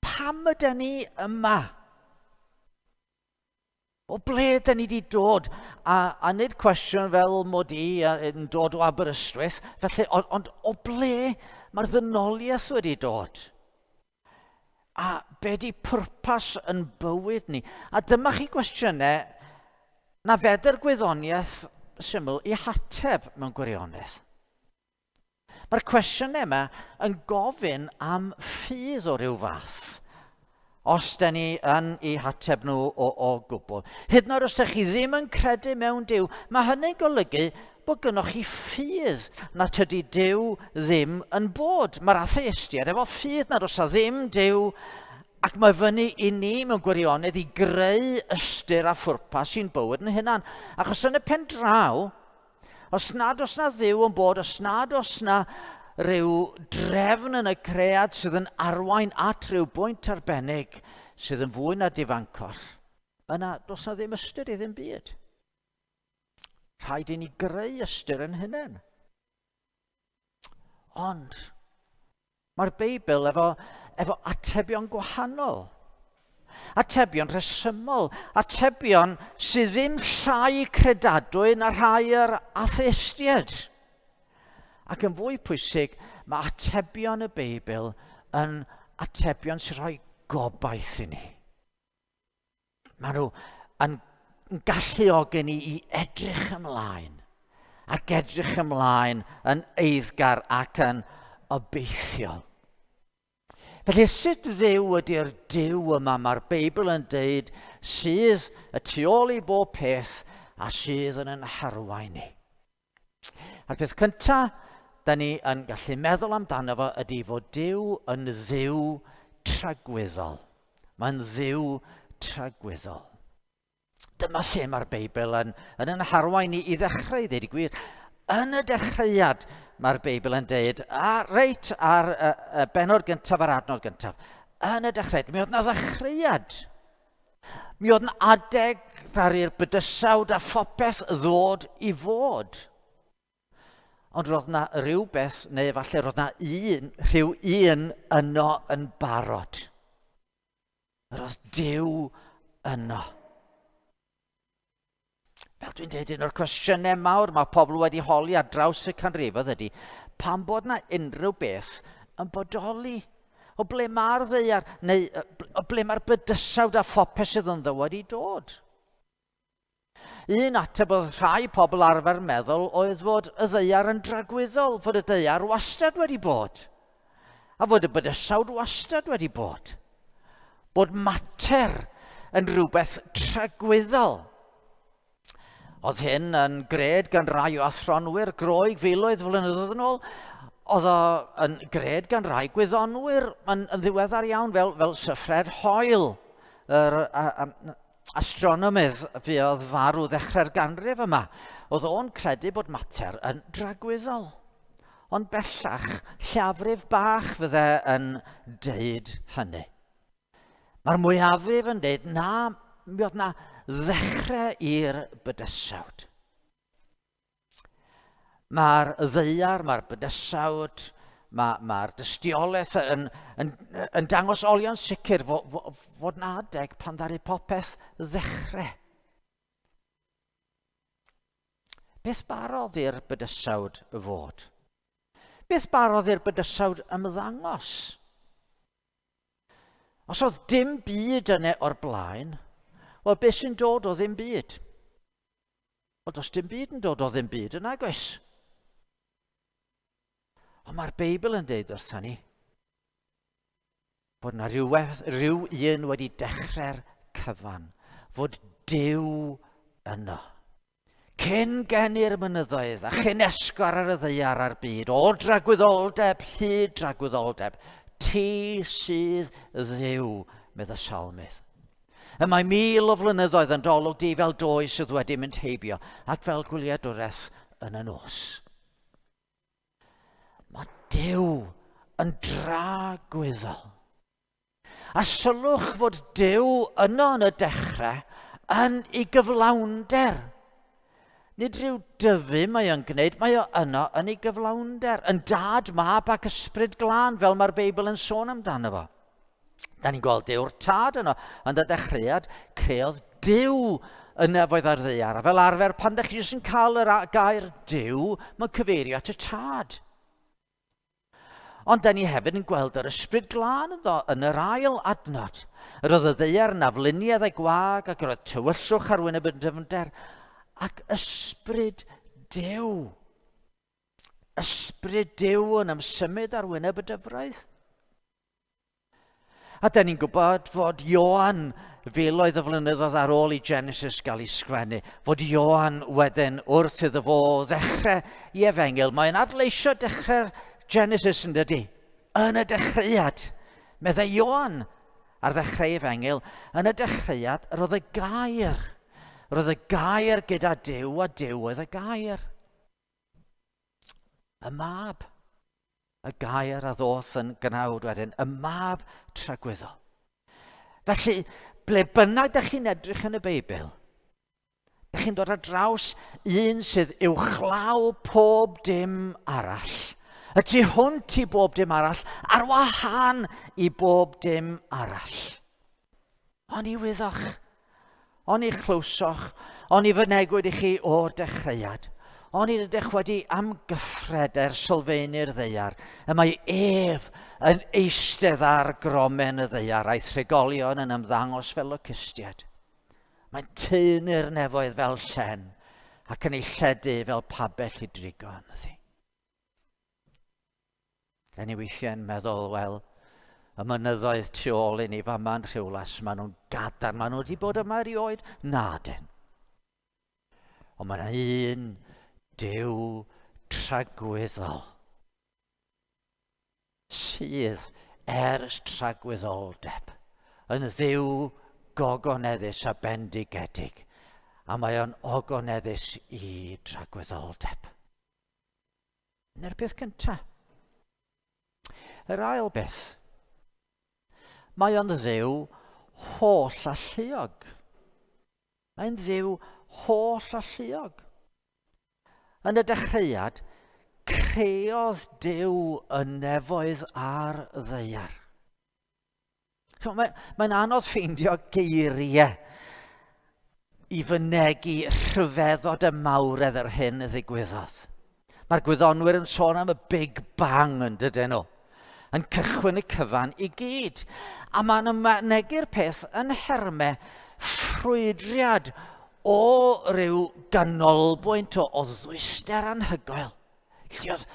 Pam ydyn ni yma? O ble ydyn ni wedi dod? A, a nid cwestiwn fel mod i yn dod o Aberystwyth, felly, ond, ond o ble mae'r ddynoliaeth wedi dod? A be di pwrpas yn bywyd ni? A dyma chi gwestiynau na fedr gwyddoniaeth syml i hateb mewn gwirionedd. Mae'r cwestiynau yma yn gofyn am ffydd o ryw fath, os da ni yn eu hateb nhw o, o gwbl. Hyd yn oed os da chi ddim yn credu mewn Duw, mae hynny'n golygu bod gynnwch chi ffydd na tydi Duw ddim yn bod. Mae'r atheistiaid efo ffydd nad oes ddim Duw ac mae fyny i ni mewn gwirionedd i greu ystyr a phwrpas i'n bywyd yn hunan. Achos yn y pen draw, Os nad oes na Dduw yn bod, os nad oes na rhyw drefn yn y cread sydd yn arwain at rhyw bwynt arbennig sydd yn fwy na difancoll, yna does na ddim ystyr i ddim byd. Rhaid i ni greu ystyr yn hunain. Ond mae'r Beibl efo, efo atebion gwahanol. Atebion rhesymol, atebion sydd ddim llai credadwy na rhai yr atheistiaid. Ac yn fwy pwysig, mae atebion y Beibl yn atebion sy'n rhoi gobaith i ni. Maen nhw yn galluogi ni i edrych ymlaen, ac edrych ymlaen yn eiddgar ac yn obeithiol. Felly sut dduw ydy'r Duw yma mae'r Beibl yn deud sydd y tu ôl i bob peth a sydd yn yn harwain ni? A'r peth cyntaf da ni yn gallu meddwl amdano fo ydy fod Duw yn dduw tragwyddol. Mae'n dduw tragwyddol. Dyma lle mae'r Beibl yn, yn yn harwain ni i ddechrau, i ddeud y gwir. Yn y dechreuad, mae'r Beibl yn deud, a reit ar y, y benod gyntaf a'r adnod gyntaf, yn y dechreuad, mi oedd na ddechreuad. Mi oedd na adeg ddaru'r bydysawd a phopeth ddod i fod. Ond roedd na rhywbeth, neu efallai roedd na un, rhyw un yno yn barod. Roedd Duw yno. Fel dwi'n dweud, un o'r cwestiynau mawr mae pobl wedi holi ar draws y canrifoedd ydy, pam bod na unrhyw beth yn bodoli? O ble mae'r ddeiar, neu o ble mae'r bydysawd a phopeth sydd ynddo wedi dod? Un ateb oedd rhai pobl arfer meddwl oedd fod y ddaear yn dragwyddol, fod y daear wastad wedi bod, a fod y bydysawd wastad wedi bod. Bod mater yn rhywbeth tragwyddol. Oedd hyn yn gred gan rai o athronwyr Groeg filoedd flynyddoedd yn ôl. Oedd o yn gred gan rai gwyddonwyr yn, yn ddiweddar iawn, fel, fel Sir Fred Hoyle, yr, a, a, astronomydd fuodd farw ddechrau'r ganrif yma. Oedd o'n credu bod mater yn dragwyddol. Ond bellach, lleafrif bach fydde yn deud hynny. Mae'r mwyafrif yn deud na, mi oedd na ddechrau i'r bydysawd. Mae'r ddaear, mae'r bydysawd, mae'r mae dystiolaeth yn, yn, yn dangos olion sicr fod, fod, fod na adeg pan ddaru popeth ddechrau. Beth barodd i'r bydysawd fod? Beth barodd i'r bydysawd ymddangos? Os oedd dim byd yna o'r blaen, wel beth sy'n dod o ddim byd? Wel, does dim byd yn dod o ddim byd yn nagoes? Ond mae'r Beibl yn deud wrthyn ni bod yna rhywbeth, rhyw un wedi dechrau'r cyfan, fod Duw yno. Cyn geni'r mynyddoedd a chyn esgor ar y ddaear a'r byd, o dragwyddoldeb hyd dragwyddoldeb, ti sydd Dduw, medd y salmydd. Y mae 1,000 o flynyddoedd yn dolwg di fel doe sydd wedi mynd heibio, ac fel gwyliadwraeth yn y nos. Mae Duw yn dragwyddol. A sylwch fod Duw yno yn y dechrau yn ei gyflawnder. Nid rhyw dyfu mae o'n gwneud, mae o yno yn ei gyflawnder, yn dad, mab ac ysbryd glân, fel mae'r Beibl yn sôn amdano fo. Da ni'n gweld Duw'r Tad yno. Yn y dechreuad, creodd Duw y nefoedd a'r ddaear. A fel arfer, pan ddech chi jyst yn cael yr gair Duw, mae'n cyfeirio at y Tad. Ond da ni hefyd yn gweld yr ysbryd glân ynddo yn yr ail adnod. Yr oedd y ddaear yn afluniedd a'i gwag ac yr oedd tywyllwch ar wyneb y dyfnder ac ysbryd Duw. Ysbryd Duw yn ymsymud ar wyneb y dyfroedd. A da ni'n gwybod fod Ioan, filoedd o flynyddoedd ar ôl i Genesis gael ei sgwennu, fod Ioan wedyn wrth iddo fo ddechrau i efengyl, mae'n adleisio dechrau'r Genesis yn dydy? Yn y dechreuad, meddai Ioan ar ddechrau efengyl, yn y dechreuad roedd y gair. Roedd y gair gyda Duw a Duw oedd y gair. Y mab. Y gair a ddoth yn gnawd wedyn, y mab tragwyddol. Felly, ble bynnag da chi'n edrych yn y Beibl, da chi'n dod ar draws un sydd uwchlaw pob dim arall. Y tu hwnt i bob dim arall, ar wahân i bob dim arall. Oni wyddoch, oni chlywsoch, oni fynegwyd i chi o'r dechreuad, oni rydych wedi amgyffred er sylfaenu'r ddaear, y mae ef yn eistedd ar gromen y ddaear a'i thrigolion yn ymddangos fel locustiaid. Mae'n taenu'r nefoedd fel llen ac yn ei lledu fel pabell i drigo ynddi. Da ni weithiau'n meddwl, wel, y mynyddoedd tu ôl i ni fama'n Rhiwlas, maen nhw'n gadarn, maen nhw wedi bod yma erioed. Na, dyn. Ond mae yna un Duw tragwyddol sydd ers tragwyddoldeb yn ddiw gogoneddus a bendigedig, a mae o'n ogoneddus i dragwyddoldeb. Dyna'r peth cyntaf. Yr ail beth, mae o'n ddew holl alluog. Mae'n ddew holl alluog. Yn y dechreuad, creodd Duw y nefoedd a'r ddaear. Mae'n mae anodd ffeindio geiriau i fynegi rhyfeddod y mawredd yr hyn ddigwyddodd. Mae'r gwyddonwyr yn sôn am y Big Bang yn dydyn nhw, yn cychwyn y cyfan i gyd. A mae'n ymanegu'r peth yn nhermau ffrwydriad o ryw ganolbwynt o, o ddwyster anhygoel. Lle oedd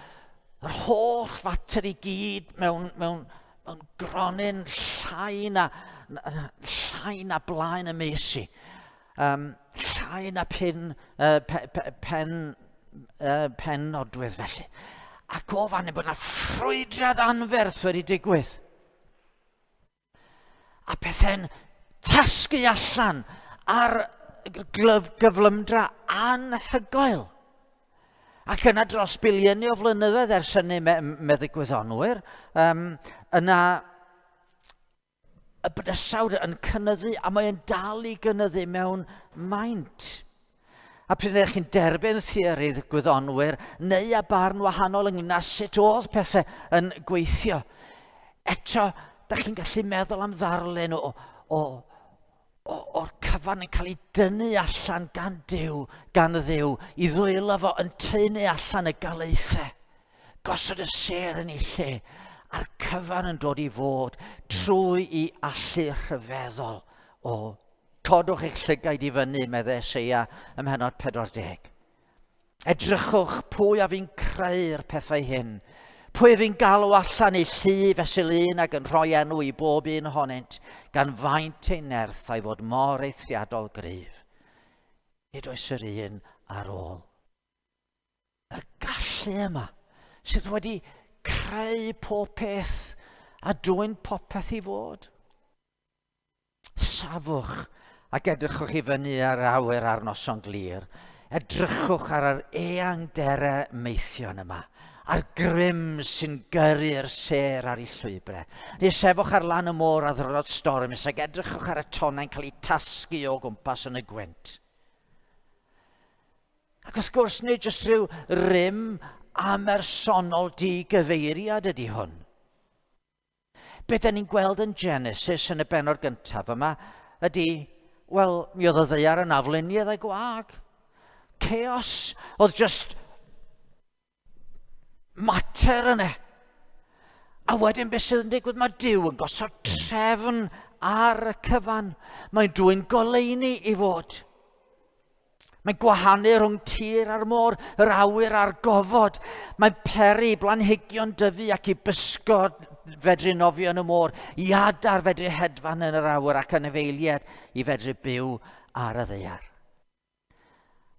yr holl fater i gyd mewn, mewn, mewn gronyn llai na, na, llai na blaen y meisi. Um, llai na pin, uh, pe, pe, pen, uh, pen nodwydd felly. Ac o fan hyn bod yna ffrwydriad anferth wedi digwydd. A pethau'n tasgu allan ar glyf, gyflymdra anhygoel. Ac yna dros biliynau o flynyddoedd ers hynny, me, meddyg gwyddonwyr, um, yna y bydysawd yn cynyddu a mae'n dal i gynyddu mewn maint. A pryd ydych chi'n derbyn theorydd gwyddonwyr neu â barn wahanol ynglyn â sut oedd pethau yn gweithio, eto, da chi'n gallu meddwl am ddarlun o, o, o, o'r cyfan yn cael ei dynnu allan gan Duw, gan Dduw, i ddwylo fo yn tynnu allan y galaethau, gosod y sêr yn ei lle, a'r cyfan yn dod i fod trwy i allu rhyfeddol o Codwch eich llygaid i fyny, meddai Eseia ym mhennod 40. Edrychwch pwy a fi'n creu'r pethau hyn. Pwy a fi'n galw allan eu llu fesul un ac yn rhoi enw i bob un ohonynt, gan faint ei nerth a'i fod mor eithriadol gryf. Nid oes yr un ar ôl. Y gallu yma sydd wedi creu pob peth a dwyn popeth i fod. Safwch ac edrychwch i fyny ar awyr ar noson glir. Edrychwch ar yr eangderau meithion yma, a'r grym sy'n gyrru'r sêr ar ei llwybrau. Neu sefwch ar lan y môr a ddrynod stormus ac edrychwch ar y tonnau'n cael eu tasgu o gwmpas yn y gwynt. Ac wrth gwrs, nid jyst rhyw rym amersonol digyfeiriad ydy hwn. Be da ni'n gweld yn Genesis yn y benod gyntaf yma ydy, wel, mi oedd y ddaear yn afluniedd a gwag. Chaos, oedd just mater yna. A wedyn beth sydd yn digwydd? Mae Duw yn gosod trefn ar y cyfan. Mae'n dwy'n goleuni i fod. Mae'n gwahanu rhwng tir a'r môr, yr awyr a'r gofod. Mae'n peri blanhigion dyfu ac i bysgod fedru nofio yn y môr, i adar fedru hedfan yn yr awyr ac anifeiliaid i fedru byw ar y ddaear.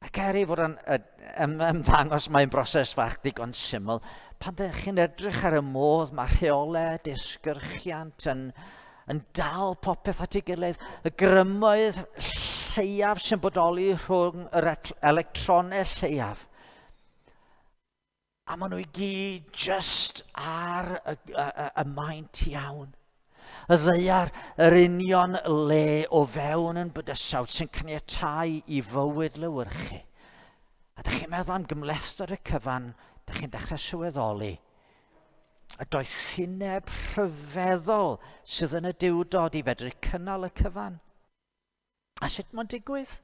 Ac er ei fod yn ymddangos mae'n broses fach digon syml, pan ydych chi'n edrych ar y modd mae rheolau disgyrchiant yn, yn dal popeth at ei gilydd, y grymoedd lleiaf sy'n bodoli rhwng yr electronau lleiaf, A maen nhw i gyd just ar y, y, y, y maint iawn. Y ddaear, yr union le o fewn yn bydysawd sy'n caniatau i fywyd lewyrchu. A dych chi'n meddwl am gymhlethdod y cyfan, dych chi'n dechrau sylweddoli y doethineb rhyfeddol sydd yn y diwdod i fedru cynnal y cyfan. A sut mae'n digwydd?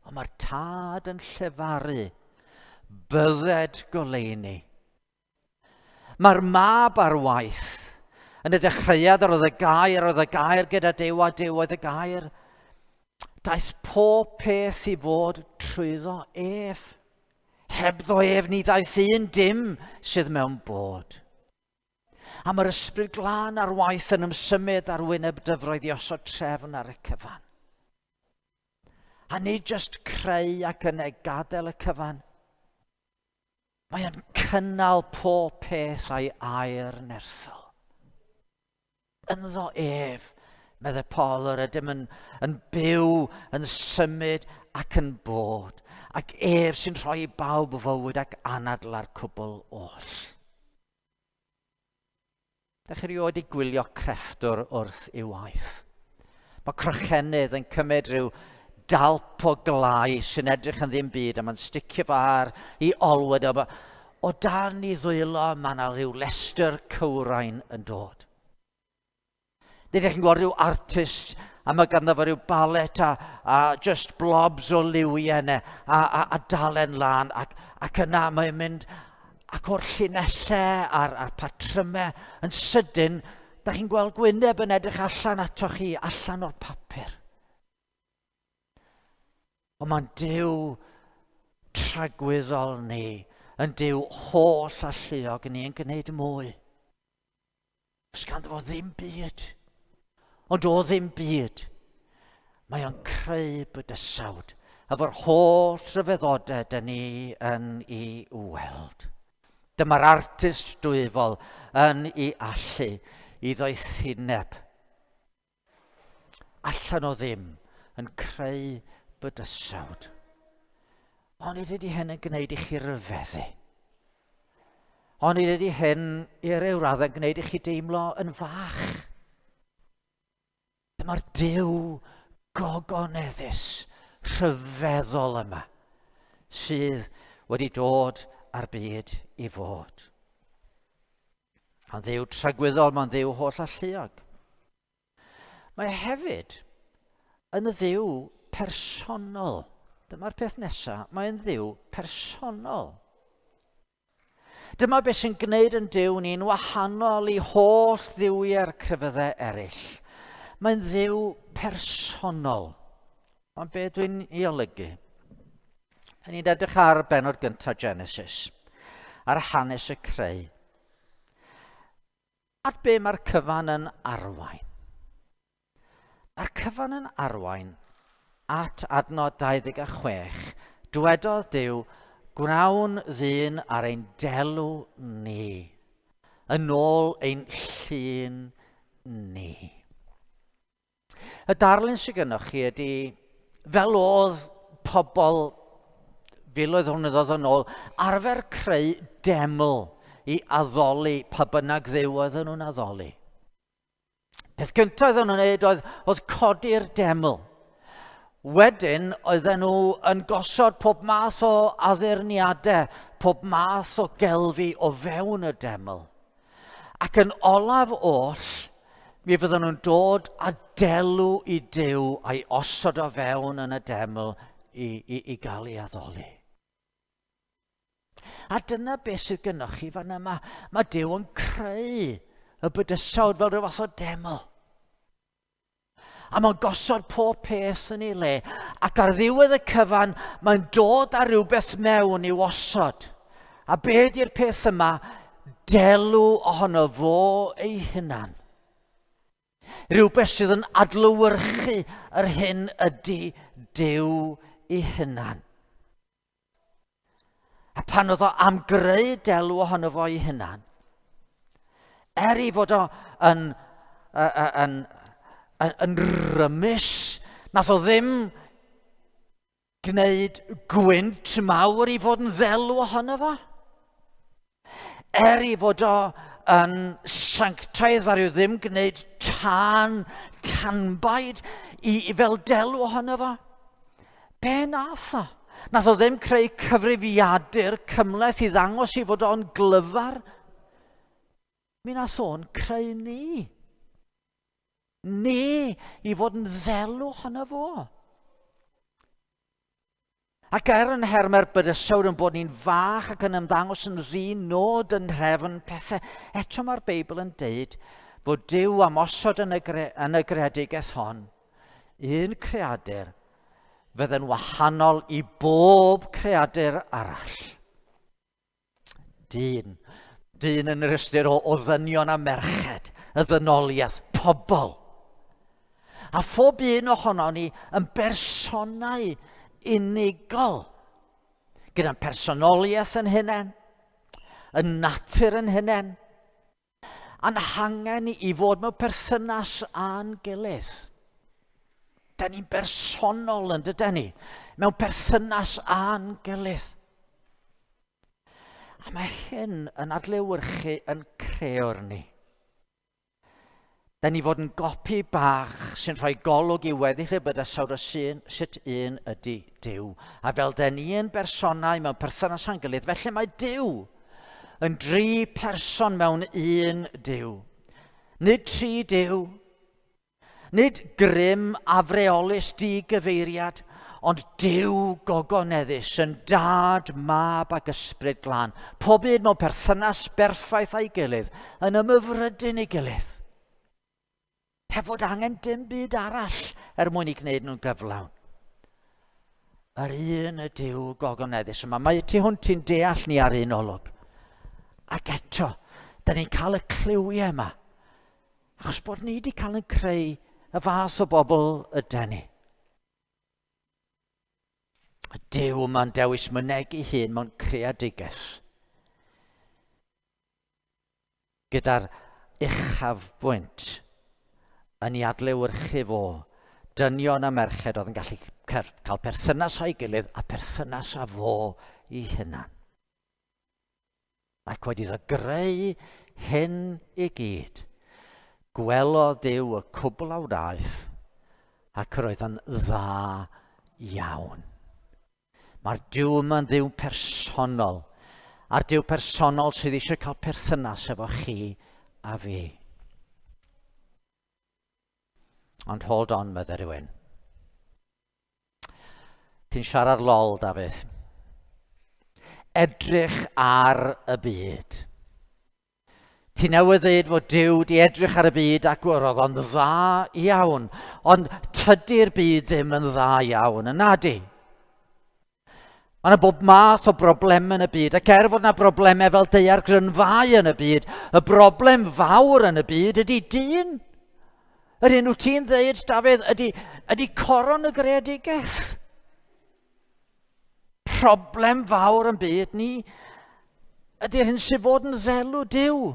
Ond mae'r tad yn llefaru, bydded goleuni. Mae'r mab ar waith. Yn y dechreuad yr oedd y gair, oedd y gair gyda Duw a Duw oedd y gair. Daeth pob peth i fod trwyddo ef. Hebddo ef ni ddaeth un dim sydd mewn bod. A mae'r ysbryd glân ar waith yn ymsymud ar wyneb dyfroedd i osod trefn ar y cyfan. A nid jyst creu ac yna gadael y cyfan. Mae o'n cynnal pob peth a'i air nerthol. Ynddo ef, meddai Paul, yr ydym yn, yn byw, yn symud ac yn bod, ac ef sy'n rhoi i bawb fywyd ac anadl a'r cwbl oll. Dych chi erioed 'di gwylio crefftwr wrth ei waith? Mae crochenydd yn cymryd rhyw dalp o glai sy'n edrych yn ddim byd a mae'n sticio fo ar i olwyd o, o dan i ddwylo mae yna rhyw lestr cywrain yn dod. Neu ydych chi'n gweld rhyw artist a mae ganddo fo rhyw balet a, a just blobs o liwiau yna a, a, a dalen lan ac, ac yna mae'n mynd ac o'r llinellau a'r, a'r patrymau yn sydyn, da chi'n gweld gwyneb yn edrych allan atoch chi, allan o'r papur. Ond mae'n Duw tragwyddol ni, yn Duw holl alluog ni yn gwneud mwy. Does ganddo fo ddim byd. Ond o ddim byd, mae o'n creu bydysawd efo'r holl rhyfeddodau dyn ni yn ei weld. Dyma'r artist dwyfol yn ei allu i ddoethineb allan o ddim yn creu bydysawd. Onid ydy hyn yn gwneud i chi ryfeddu? Onid ydy hyn i ryw raddau yn gwneud i chi deimlo yn fach? Dyma'r Duw gogoneddus, rhyfeddol yma, sydd wedi dod ar byd i fod. Mae'n ddiw tragwyddol, mae'n ddiw holl alluog. Mae hefyd yn ddiw personol. Dyma'r peth nesaf, mae'n ddiw personol. Dyma beth sy'n gwneud yn Duw ni'n wahanol i holl ddiwiau'r crefyddau eraill. Mae'n ddiw personol. Ond be dwi'n ei olygu? Ni'n edrych ar benod gyntaf Genesis, ar hanes y creu. At be mae'r cyfan yn arwain? Mae'r cyfan yn arwain at adnod 26. Dwedodd Duw, gwnawn ddyn ar ein delw ni, yn ôl ein llun ni. Y darlun sydd gennych chi ydy, fel oedd pobl filoedd o flynyddoedd yn ôl, arfer creu deml i addoli pa bynnag dduw oedden nhw'n addoli. Peth gyntaf oedden nhw'n wneud oedd, oedd codi'r deml. Wedyn oedden nhw yn gosod pob math o addurniadau, pob math o gelfi o fewn y deml. Ac yn olaf oll, mi fydden nhw'n dod â delw i Duw a'i osod o fewn yn y deml i, i, i gael ei addoli. A dyna beth sydd gynnwch chi fan yma. Mae Duw yn creu y bydysawd fel rhyw fath o deml. A mae'n gosod pob peth yn ei le. Ac ar ddiwedd y cyfan, mae'n dod â rhywbeth mewn i'w osod. A be di'r peth yma? Delw ohono fo ei hunan. Rhywbeth sydd yn adlewyrchu yr hyn ydy Duw ei hunan. A pan oedd o am greu delw ohono fo ei hunan, er ei fod o yn, yn, yn, yn, yn rymus, nath o ddim gwneud gwynt mawr i fod yn ddelw ohono fo. Er ei fod o yn sanctaidd ar yw ddim gwneud tân tanbaid i, i fel delw ohono fo. Be nath o? Nath o ddim creu cyfrifiadur cymhleth i ddangos i fod o'n glyfar. Mi nath o'n creu ni. Ni i fod yn ddelw ohono fo. Ac er yn nhermau'r bydysawd yn bod ni'n fach ac yn ymddangos yn ddi-nod yn nhrefn pethau, eto mae'r Beibl yn deud fod Duw am osod yn y, gre, yn y greadigaeth hon un creadur fydd yn wahanol i bob creadur arall. Dyn. Dyn yn yr ystyr o, o ddynion a merched, y ddynoliaeth, pobl. A phob un ohono ni yn bersonau unigol, gyda'n personoliaeth yn hunain, yn natur yn hunain, a'n hangen i fod mewn perthynas â'n gilydd. Da ni'n bersonol yn dyden ni, mewn perthynas â'n gilydd. A mae hyn yn adlewyrchu yn creor ni. Da ni fod yn gopi bach sy'n rhoi golwg i weddill y bydysawd o sy'n, sut un ydy Duw. A fel da ni yn bersonau mewn perthynas â'n gilydd, felly mae Duw yn dri person mewn un Duw. Nid tri Duw, nid grym afreolus digyfeiriad, ond Duw gogoneddus yn dad, mab ac ysbryd glân. Pob un mewn perthynas berffaith â'i gilydd, yn ymhyfrydu'n ei gilydd. Heb fod angen dim byd arall er mwyn i gwneud nhw'n gyflawn. Yr un y Duw gogoneddus yma. Mae tu hwnt i'n deall ni ar un olwg. Ac eto, da ni'n cael y cliwiau yma. Achos bod ni wedi cael yn creu y fath o bobl ydy ni. Y Duw yma'n dewis mynegi hun mewn creadigaeth. Gyda'r uchafbwynt yn ei adlewyrchu fo, dynion a merched oedd yn gallu cael perthynas â'i gilydd a perthynas â fo i hunan. Ac wedi iddo greu hyn i gyd, gwelodd Duw y cwbl a wnaeth, ac roedd yn dda iawn. Mae'r Duw yma'n Dduw personol, a'r Duw personol sydd eisiau cael perthynas efo chi a fi. Ond hold on, meddai rhywun. Ti'n siarad lol, Dafydd. Edrych ar y byd. Ti newydd ddeud fod Duw di edrych ar y byd ac roedd o'n dda iawn, ond tydi'r byd ddim yn dda iawn, yn nadi? Mae yna bob math o broblemau yn y byd, ac er fod yna broblemau fel daeargrynfâu yn y byd, y broblem fawr yn y byd ydy dyn. Yr un wyt ti'n ddeud, Dafydd, ydy, ydy coron y greadigaeth. Problem fawr yn byd ni ydy'r hyn sydd fod yn ddelw Duw.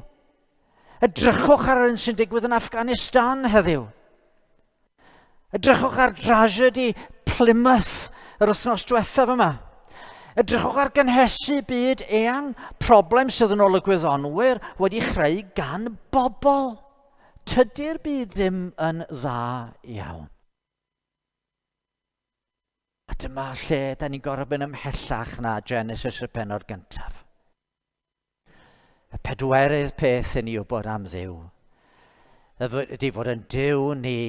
Edrychwch ar yr hyn sy'n digwydd yn Afghanistan heddiw. Edrychwch ar dragedy Plymouth yr wythnos diwethaf yma. Edrychwch ar gynhesu byd eang, problem sydd yn ôl y gwyddonwyr wedi chreu gan bobl. Tydi'r byd ddim yn dda iawn. A dyma lle da ni'n gorfod mynd ymhellach na Genesis y penod gyntaf. Y pedwerydd peth i ni wybod am Dduw ydy fod yn Duw ni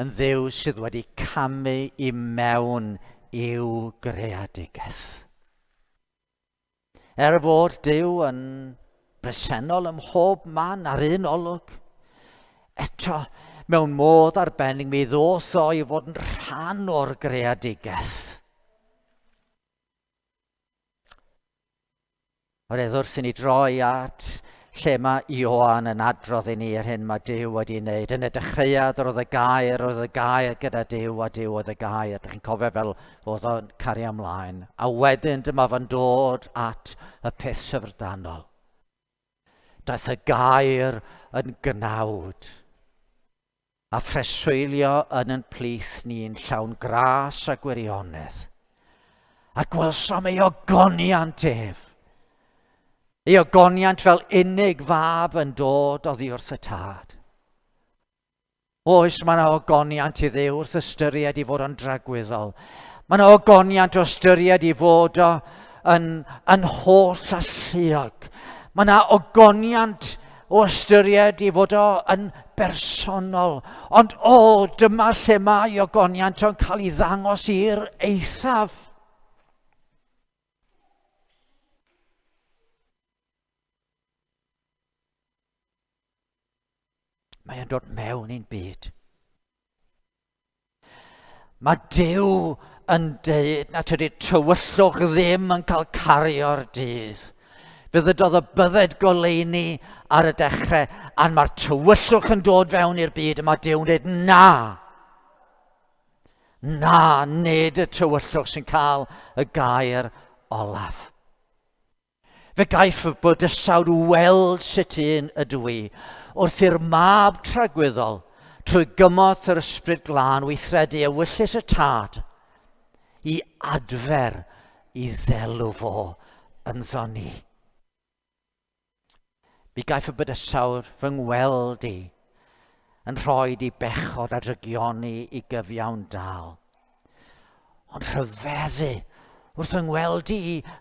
yn Dduw sydd wedi camu i mewn i'w greadigaeth. Er fod Duw yn bresennol ym mhob man ar un olwg, eto Mewn modd arbennig mi ddoth o i fod yn rhan o'r greadigaeth. Oherwydd wrth i ni droi at lle mae Ioan yn adrodd i ni yr hyn mae Duw wedi wneud. Yn y dechreuad roedd y gair, roedd y gair gyda Duw a Duw oedd y gair. Dych chi'n cofio fel oedd o'n cario ymlaen. A wedyn dyma fo'n dod at y peth syfrdanol. Daeth y gair yn gnawd a phreswylio yn yn plith ni'n llawn gras a gwirionedd. A gwelsom ei ogoniant ef. Ei ogoniant fel unig fab yn dod oddi wrth y tad. Oes, mae yna ogoniant i Dduw wrth ystyried i fod o'n dragwyddol. Mae yna ogoniant o ystyried i fod o yn, yn holl alluog. Mae yna ogoniant o ystyried i fod o yn bersonol. Ond o, dyma lle mae ogoniant o'n cael ei ddangos i'r eithaf. Mae o'n dod mewn i'n byd. Mae Duw yn deud na tydi tywyllwch ddim yn cael cario'r dydd. Fe ddydodd y bydded goleuni ar y dechrau, a mae'r tywyllwch yn dod fewn i'r byd, a mae Duw'n dweud na. Na, nid y tywyllwch sy'n cael y gair olaf. Fe gaiff y bydysawd weld sut un ydw i, wrth i'r Mab tragwyddol, trwy gymorth yr Ysbryd Glân, weithredu ewyllys y Tad i adfer i ddelw fo ynddo ni. Mi gaiff y bydysawd fy ngweld i yn rhoi di bechod a drygioni i gyfiawn dal. Ond rhyfeddu wrth yng ngweld i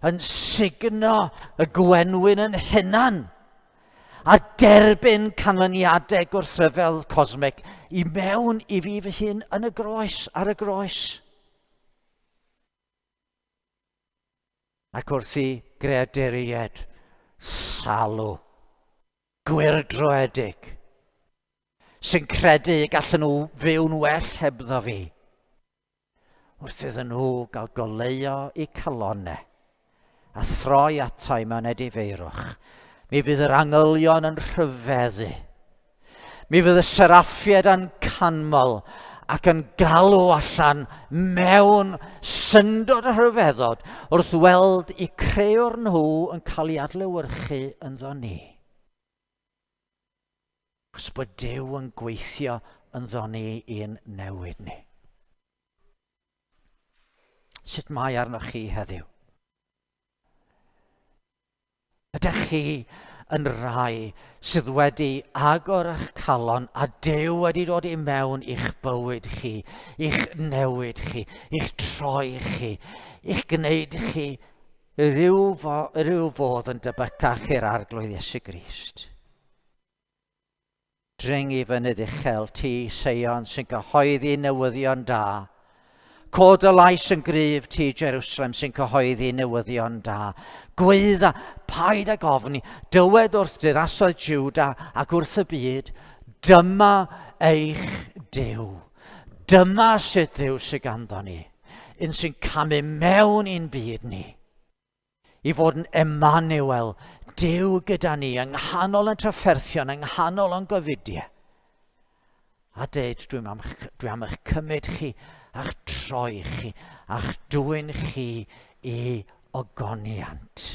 yn sugno y gwenwyn yn hunan a derbyn canlyniadau gwrthryfel cosmig i mewn i fi fy hun yn y groes, ar y groes. Ac wrth i greaduriaid salw, gwyrdroedig, sy'n credu y gallen nhw fyw'n well hebddo fi, wrth iddyn nhw gael goleuo i calonau a throi ato i mewn edifeirwch, mi fydd yr angylion yn rhyfeddu. Mi fydd y seraffiaid yn canmol ac yn galw allan mewn syndod a rhyfeddod wrth weld i creuwr nhw yn cael ei adlewyrchu ynddo ni. Achos bod Duw yn gweithio ynddo ni i'n newid ni. Sut mae arnoch chi heddiw? Ydych chi yn rai sydd wedi agor eich calon a Duw wedi dod i mewn i'ch bywyd chi, i'ch newid chi, i'ch troi chi, i'ch gwneud chi rhyw, fo, rhyw fodd yn debycach i'r Arglwydd Iesu Grist? Dring i fynydd uchel, ti, Seion, sy'n cyhoeddi newyddion da. Cod y lais yn gryf, ti, Jerusalem, sy'n cyhoeddi newyddion da. Gweidda, paid ag ofni, dywed wrth dirasoedd Juda ac wrth y byd, dyma eich Duw. Dyma sut Dduw sydd ganddo ni, un sy'n camu mewn i'n byd ni. i fod yn Emmanuel, Duw gyda ni, yng nghanol yn trafferthion, yng nghanol o'n gofidiau. A deud, dwi am, dwi am eich cymryd chi, a'ch troi chi, a'ch dwyn chi i ogoniant.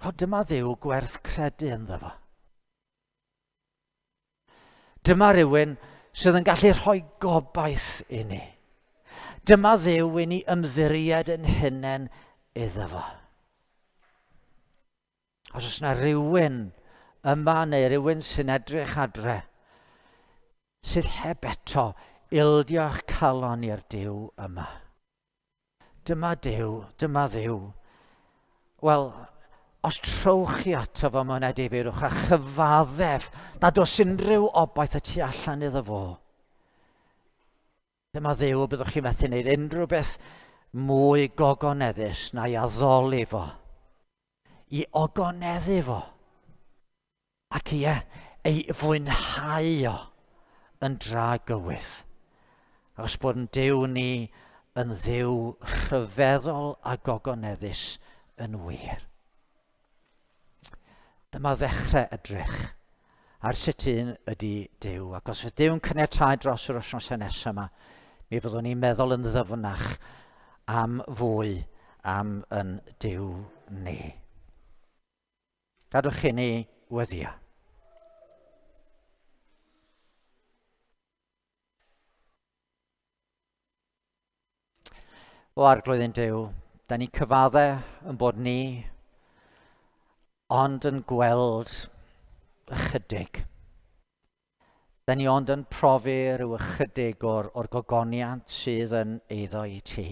O, dyma Dduw gwerth credu ynddo fo. Dyma rywun sydd yn gallu rhoi gobaith i ni. Dyma Dduw i ni ymddiried yn hunain iddo fo. Os oes yna rywun yma neu rywun sy'n edrych adre sydd heb eto ildio'ch calon i'r Duw yma. Dyma Duw, dyma Dduw. Wel, os trowch chi ato fo mewn edifeirwch a chyfaddef nad oes unrhyw obaith y tu allan iddo fo, dyma Dduw y byddwch chi'n methu wneud unrhyw beth mwy gogoneddus na'i addoli fo, i ogoneddu fo. Ac ie, ei fwynhau o yn dragywydd. Achos bod yn Duw ni yn Dduw rhyfeddol a gogoneddus yn wir. Dyma ddechrau edrych ar sut un ydy Duw. Ac os fydd Duw'n caniatáu dros yr wythnosau nesaf yma, mi fyddwn ni'n meddwl yn ddyfnach am fwy am yn Duw ni. Gadwch i ni weddio. O Arglwydd ein Duw, da ni'n cyfadde yn bod ni ond yn gweld ychydig. Da ni ond yn profi rhyw ychydig o'r, or gogoniant sydd yn eiddo i ti.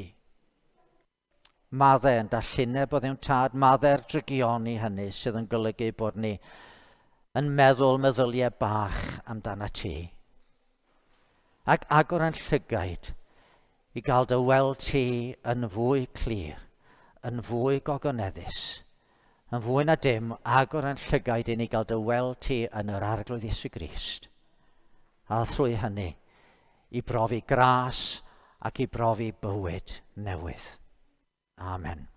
Madde yn dallineb o ddiwn tad, madde'r drygioni hynny sydd yn golygu bod ni yn meddwl meddyliau bach amdana ti. Ac agor ein llygaid i gael dy weld ti yn fwy clir, yn fwy gogoneddus, yn fwy na dim, agor ein llygaid i ni gael dy weld ti yn yr Arglwydd Iesu Grist. A thrwy hynny, i brofi gras ac i brofi bywyd newydd. Amen.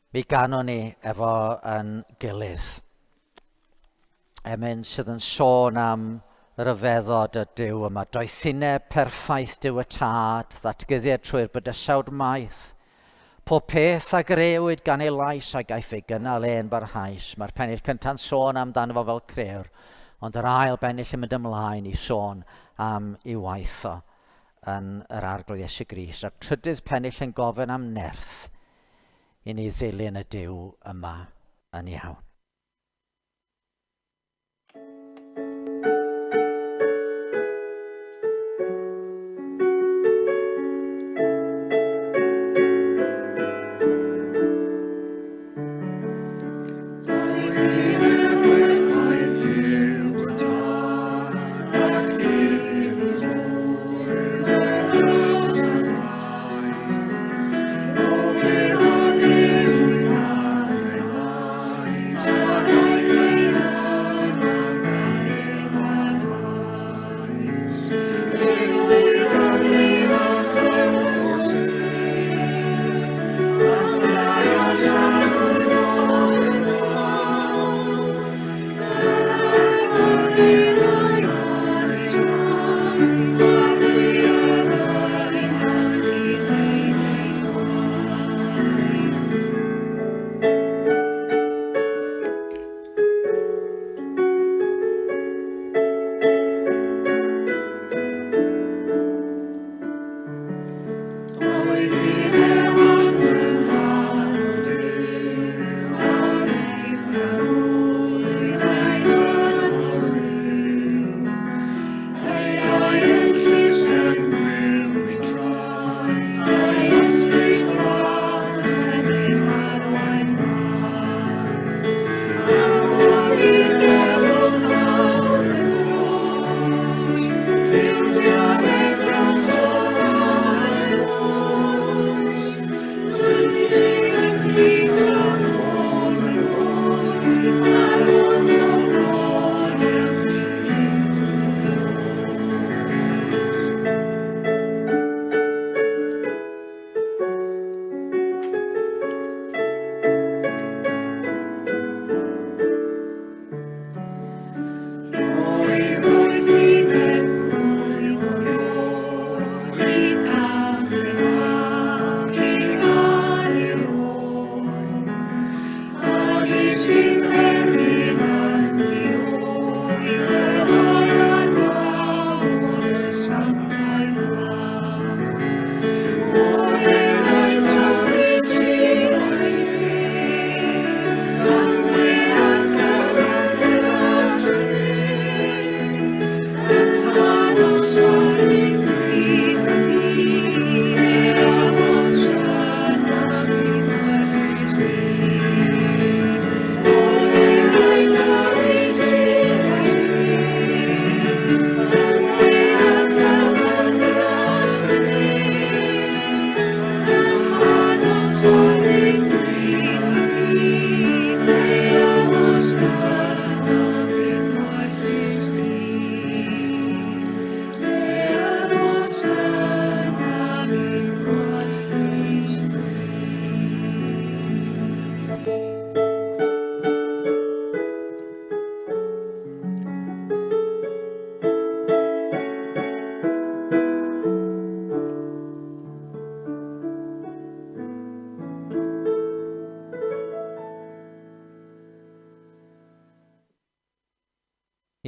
Mi ganwn ni efo yn gilydd. Emyn sydd yn sôn am ryfeddod y Duw yma. Doethineb perffaith Duw y Tad, ddatguddiad trwy'r bydysawd maith. Pob peth a grëwyd gan ei lais a gaiff ei gynnal e'n barhaus. Mae'r pennill cynta'n sôn amdano fo fel crëwr, ond yr ail bennill yn mynd ymlaen i sôn am ei waith o yn yr Arglwydd Iesu Grist, a'r trydydd pennill yn gofyn am nerth i ni ddilyn y Duw yma yn iawn.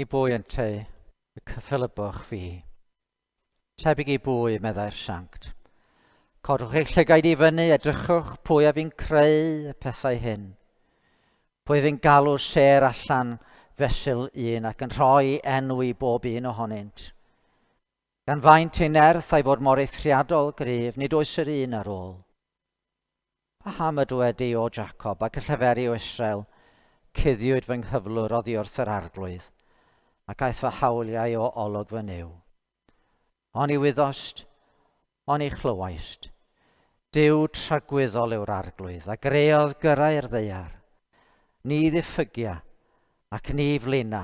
I bwy ynteu y cyffelyboch fi? Tebyg i bwy, meddai'r sanct. Codwch eich llygaid i fyny, edrychwch pwy a fi'n creu y pethau hyn. Pwy fi'n galw sêr allan fesul un ac yn rhoi enw i bob un ohonynt. Gan faint ei nerth a'i fod mor eithriadol gryf, nid oes yr un ar ôl. Paham y dywedi, O Jacob, ac y lleferi o Israel, Cuddiwyd fy nghyflwr oddi wrth yr Arglwydd, ac aeth fy hawliau o olwg fy Nuw. Oni wyddost, oni chlywaist, Duw tragwyddol yw'r Arglwydd, a greodd gyrrau'r ddaear. Ni ddiffygia, ac ni flina,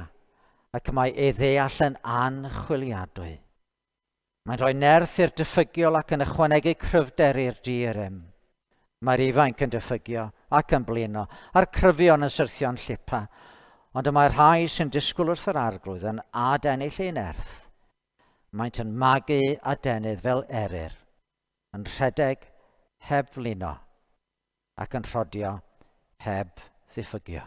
ac mae ei ddeall yn anchwiliadwy. Mae'n rhoi nerth i'r diffygiol ac yn ychwanegu cryfder i'r di-rym. Mae'r ifainc yn diffygio ac yn blino, a'r cryfion yn syrthio'n llipa, ond y mae'r rhai sy'n disgwyl wrth yr Arglwydd yn adennill eu nerth. Maent yn magu adenydd fel eryr, yn rhedeg heb flino, ac yn rhodio heb ddiffygio.